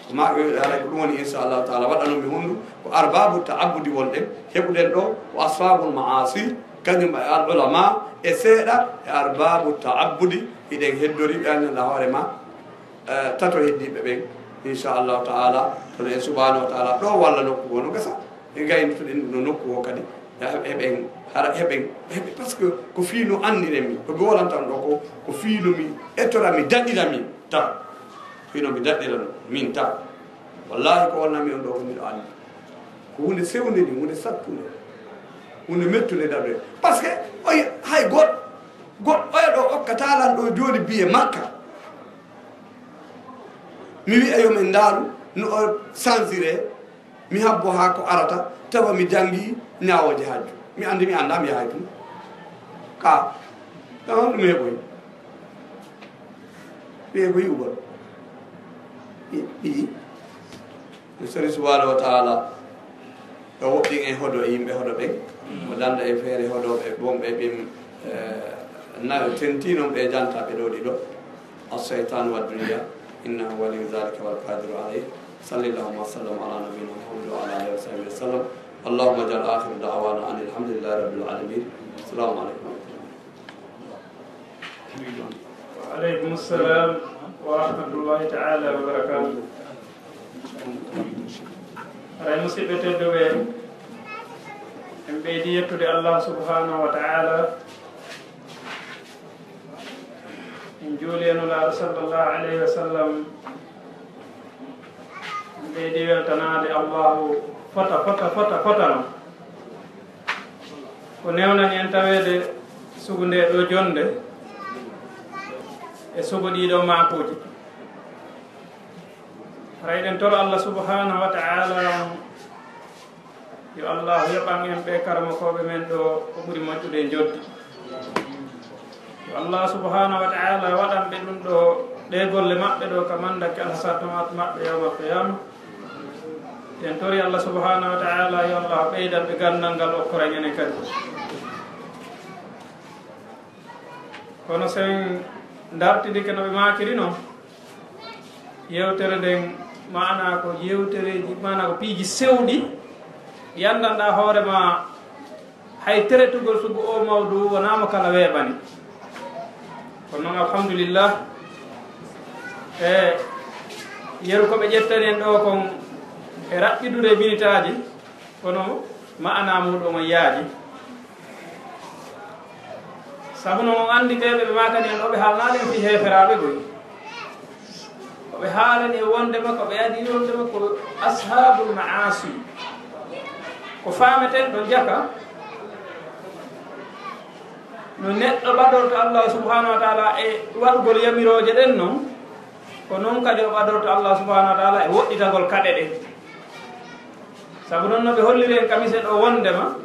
Ko ma, haray ko ɗum woni, inchallahu taala, waɗanoo mi hunndu, ko arbaabu ta'abbudi wonɗen, heɓuɗen ɗo, ko ashabul ma'asi, kañum e al ulama, e seeɗa, e arbaabu ta'abbudi, hiɗen heddori ɓe annda hoore ma, eh, tato heddiiɓe ɓen, inchallahu taala, kono en subhanahu wa taala, ɗo walla nokku goo no gasa. Ɓe gaynotoɗen ɗum no nokku o kadi, heɓen, hara heɓen, heɓe, par ce que ko fii no anniren mi, ko mi wolanta on ɗo ko, ko fii no mi etora, mi daɗira mi taw. Fii no mi daɗira no min taw. Wallahi ko wonnami on ɗo ko miɗo anndi. Ko huunde sewnde ni, huunde sattunde, huunde mettunde daɗude. Par ce que oy, hay goɗ-, goɗɗo oya ɗo okkataa lan ɗo jooɗi biye Makka. Mi wi'a yo min ndaaru no o sansiree. Mi habbo haa ko arata, tawa mi janngi ñaawooje hajju. Mi anndi, mi anndaa, mi yahay tun. Ka, ka honɗum heɓoyi? Mi heɓoyi ubal. Mi, mi, mi sori subhanahu wa taala. Yo woɗɗin en hodo e yimɓe hodo ɓen. Mo danda e feere hodo ɓe, bon ɓe ɓen, eh, na tenti non ɓe janta ɓe ɗo ɗiɗo. الشيطان والدنيا، إنه ولي ذلك والقادر عليه. صل اللهم وسلم على نبينا محمد وعلى آله وصحبه وسلم. اللهم اجعل آخر دعوانا أن الحمد لله رب العالمين. السلام عليكم ورحمة الله. وعليكم السلام ورحمة الله تعالى وبركاته. Haray, musidɓe tedduɓe, en ɓeydi yettude Allah subhanahu wa ta'ala. En juuli e Nulaaɗo sallallahu alayhi wa sallam. En ɓeydi weltanaade Allahu fota, fota, fota, fota no. Ko newnani en taweede sugu nde ɗo jonnde e sugu ɗii ɗo maakuuji. Haray eɗen toro Allah subhanahu wa ta'ala yo Allah yoɓan en ɓe karamokooɓe men ɗo ko ɓuri moƴƴude e njoɓdi. Yo Allah subhanahu wa ta'ala waɗan ɓe ɗum ɗo, ɗe golle maɓɓe ɗo ka mandake alhasanat maɓɓe yawmal qiyama. En tori Allah subhanahu wa ta'ala yo Allah ɓeydan ɓe ganndal ngal okkoran enen kadi. Kono sen dartidike no ɓe maakiri non, yewtere nden maana ko yewtereeji, maana ko piiji sewɗi, yandanɗa hoore ma hay teretugol sugu o mawdu wonaa mo kala weeɓani. Kono non, alhamdulillah, e yeru ko ɓe ƴettani en ɗo kon e raɓɓidude e binitaaji, kono maana muɗum on yaaji. Sabu non on anndi ɓe, ɓe maakani en ɗo, ɓe haalnaali en fii heeferaaɓe koy. Ko ɓe haalani e wondema, ko ɓe adi wondema ko ashabul ma'asi. Ko faameten ɗo jaka, no neɗɗo ɓadorto Allah subhanahu wa ta'ala e waɗugol yamirooje ɗen non, ko non kadi o ɓadorto Allah subhanahu wa ta'ala e woɗɗitagol kaɗe ɗen. Sabu non no ɓe holliri en kamise ɗo wondema,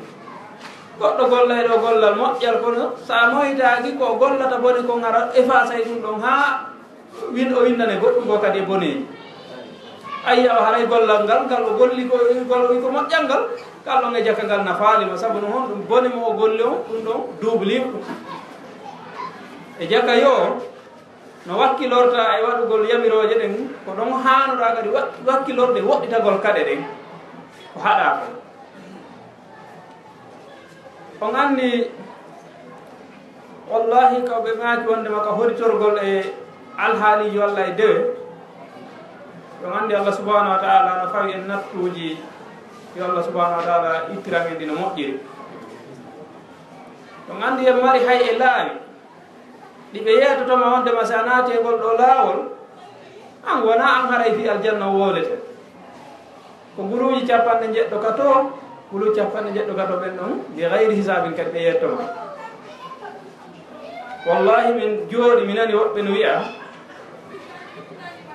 goɗɗo gollay ɗo gollal moƴƴal, kono sa moytaaki ko o gollata bone kon hara effacer ɗum ɗon haa win-, o winndane goɗɗum ko kadi e boneeji. Ayya, o haray gollal ngal, ngal o golli ko, ko, ko moƴƴal ngal, ngal ɗon e jaka ngal nafaali mo, sabu no honɗum bone mo o golli on, ɗum ɗon duublii mo ɗum. E jaka yo no wakkilorta e waɗugol yamirooje ɗen, ko ɗon haanoɗaa kadi wa-, wakkilorde woɗɗitagol kaɗe ɗen, ko haɗaa kon. On anndi, wallahi, ko ɓe maaki wonde ma ka horitorgol e alhaaliiji walla e dewe, on anndi Allah subhanahu wa ta'ala no fawi en nattuuji, yo Allah subhanahu wa ta'ala ittiran en ɗi no moƴƴiri. On anndi en mari hay e laawi ɗi ɓe yeetotoma wonde ma si a naati e ngol ɗo laawol, an wona an haray fii aljanna woolete. Ko guluuji capanɗe njeɗɗo ka to, guluuji capanɗe njeɗɗo ka to ɓen ɗon, bi gayri hisaabin kadi ɓe yettoma. Wallahi, min jooɗi, mi nani woɓɓe no wi'a,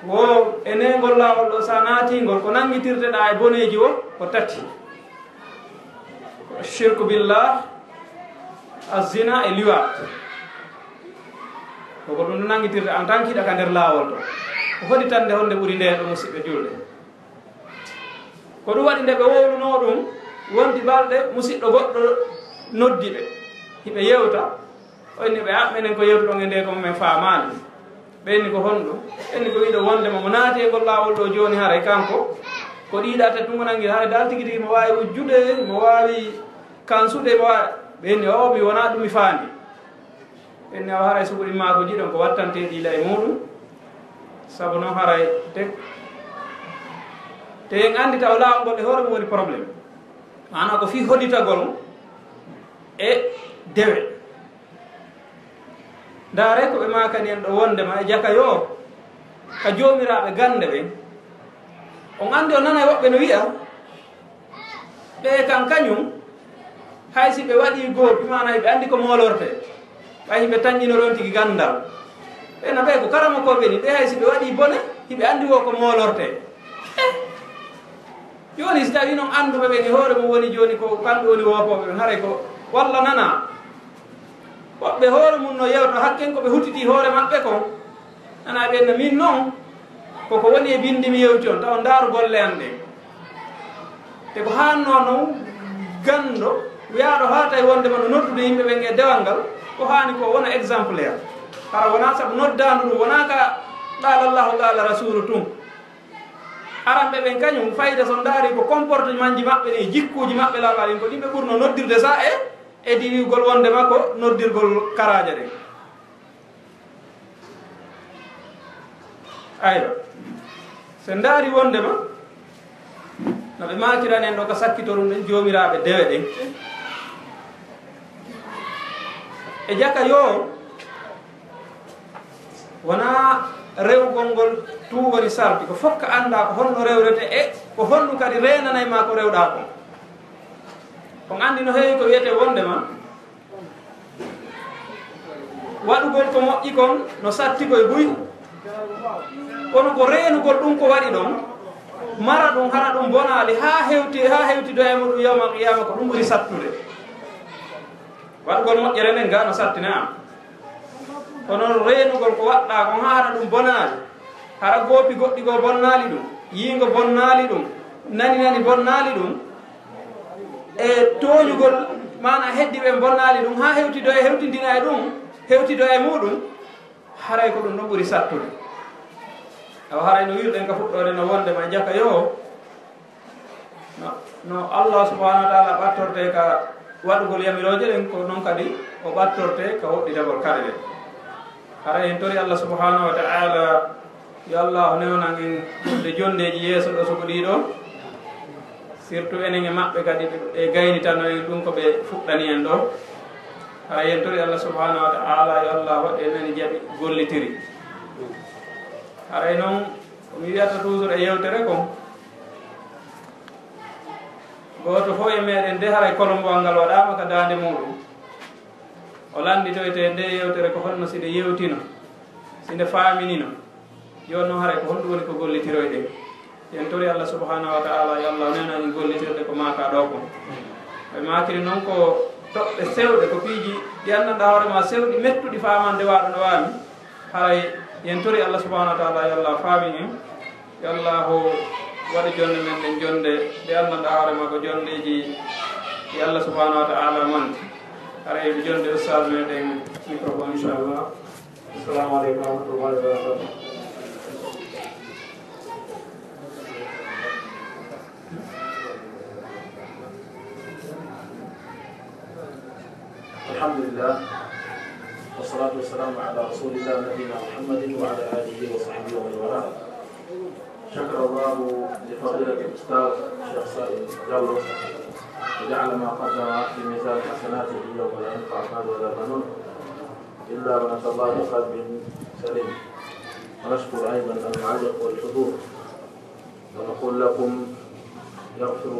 wo e neengol laawol ɗo, sa naatingol, ko nanngitirteɗaa e boneeji wo, ko tati. Ko shirku billah, azina e liwaat. Ko ko ɗum nanngitirta en tant que hiɗa ka nder laawol to. Ko hoditande honde ɓuri nde ɗo, musiɓɓe julɓe? Ko ɗum waɗi nde ɓe wowlunoo ɗum, wondi balɗe musiɗɗo goɗɗo noddi ɓe. Hiɓe yewta, o inni ɓe, "A, menen ko yewtuɗon e nde ko men faamaani." Ɓe inni, "Ko honɗum?" Ɓe inni, "Ko wiɗo wonde mo, mo naati e ngol laawol ɗo jooni, haray kanko, ko ɗiiɗa te tungo nangi, haray dal tigi tigi mo waawi wujjude, mo waawi kansude, mo waawi." Ɓe inni, "O, mi wonaa ɗum mi faandi." Ɓe inni, "Awa haray suɓo ɗin maakuuji ɗon ko wattanteeɗi ila e muuɗum, sabu noon haray te, te en anndi taw laawol ngol e hoore mum woni problème." Maanaa ko fii hoditagol e dewe. Ndaaree ko ɓe maakani en ɗo wonde ma e jaka yo ka joomiraaɓe gannde ɓen. On anndi, on nanay woɓɓe no wi'a, ɓe kan kañum, hay si ɓe waɗii goopi, maanaa hiɓe anndi ko moolortee, ɓay hiɓe tanƴinoro on tigi ganndal. Ɓe na ɓe ko karamokooɓe ni, ɓe hay si ɓe waɗii bone, hiɓe anndi wo ko moolortee. Eh, jooni si tawii non annduɓe ɓen e hoore mum woni jooni ko kamɓe woni woopooɓe ɓen, haray ko walla nanaa. Woɓɓe hoore mum no yewta hakken ko ɓe hutiti hoore maɓɓe kon. Ana ɓen no min non, koko woni e bindi mi yewti on, taw ndaaru golle an ɗen. Te ko haannoo non ganndo, wiyaaɗo haa tawi wonde ma no noddude yimɓe ɓen e dewal ngal, ko haani ko wona exemplaire. Hara wonaa sabu noddaandu ɗum, wonaa ka qaala Allahu, qaala Rasuulu tun. Aranɓe ɓen kañum, fayda so ndaari ko comportement ji maɓɓe ɗin, jikkuuji maɓɓe laaɓaaɗi ɗin, ko ɗin ɓe ɓurno noddirde sa e, e diwigol wonde ma ko noddirgol karaaje ɗen. Aywa. So ndaari wonde ma, no ɓe maakiranen ɗo ka sakkitorum ɗen joomiraaɓe dewe ɗen. E jaka yo, wonaa rewgol ngol tun woni sarti, ko fof ko anndaa ko honno rewrete e ko honɗum kadi reenanay ma ko rewɗaa kon. On anndi no heewi ko wiyetee wonde ma, waɗugol ko moƴƴi kon no satti koy buy. Kono ko reenugol ɗum ko waɗi ɗon, mara ɗum hara ɗum bonaali haa hewti, haa hewtidoya e muɗum yawmal qiyaama, ko ɗum ɓuri sattude. Waɗugol moƴƴere nden gaa no sattina am. Kono reenugol ko waɗɗaa kon haa hara ɗum bonaali, hara goopi goɗɗi goo bonnaali ɗum, yiingo bonnaali ɗum, nani nani bonnaali ɗum, e tooñugol, maanaa heddi ɓen bonnaali ɗum, haa hewtidoya, hewtindina e ɗum, hewtidoya e muɗum, haray ko ɗum ɗon ɓuri sattude. Awa haray no wiruɗen ka fuɗɗoode no wonde ma jaka yo, no, no Allah subhanahu wa ta'ala ɓattorte ka waɗugol yamirooje ɗen, ko non kadi o ɓattorte ka woɗɗitagol kare ɗen. Haray en tori Allah subhanahu wa ta'ala, yo Allah o newnan en ɓurde jonndeeji yeeso ɗo suɓo ɗiɗo. Surtout enen e maɓɓe kadi ɓe gaynitano en ɗum ko ɓe fuɗɗani en ɗo. Haray en tori Allah subhanahu wa ta'ala, yo Allah waɗ en nani jaɓi gollitiri. Haray non, ko mi wiyata toujours e yewtere kon, gooto fof e meɗen de haray kolombowal ngal waɗaama ka daande muɗum. O lannditoyte nde yewtere ko honno si nde yewtino, si nde faaminino. Jooni noon haray ko honɗum woni ko gollitiroyɗen? Yen tori Allah subhanahu wa ta'ala, yo Allah nena en gollitirde ko maaka ɗo kon. Ɓe maakiri noon ko toɓɓe sewɗe, ko piiji ɗi anndanɗaa hoore ma sewɗi, mettuɗi faamande waaɗo no waami. Haray yen tori Allah subhanahu wa ta'ala, yo Allah faamin en. Yo Allah waɗi jonnde men ɗen jonnde ɗe anndanɗaa hoore ma ko jonndeeji ɗi Allah subhanahu wa ta'ala manti. Haray ko jonnde ustaz meɗen microphone, inchallah. السلام عليكم ورحمة الله وبركاته. الحمد لله، والصلاة والسلام على رسول الله نبينا محمد وعلى آله وصحبه ومن والاه. شكر الله لفضيلة الأستاذ الشيخ سعيد جلو، وجعل ما قدم في ميزان حسناته يوم لا ينفع مال ولا بنون إلا من أتى الله بقلب سليم. ونشكر أيضا المعلق والحضور، ونقول لكم يغفر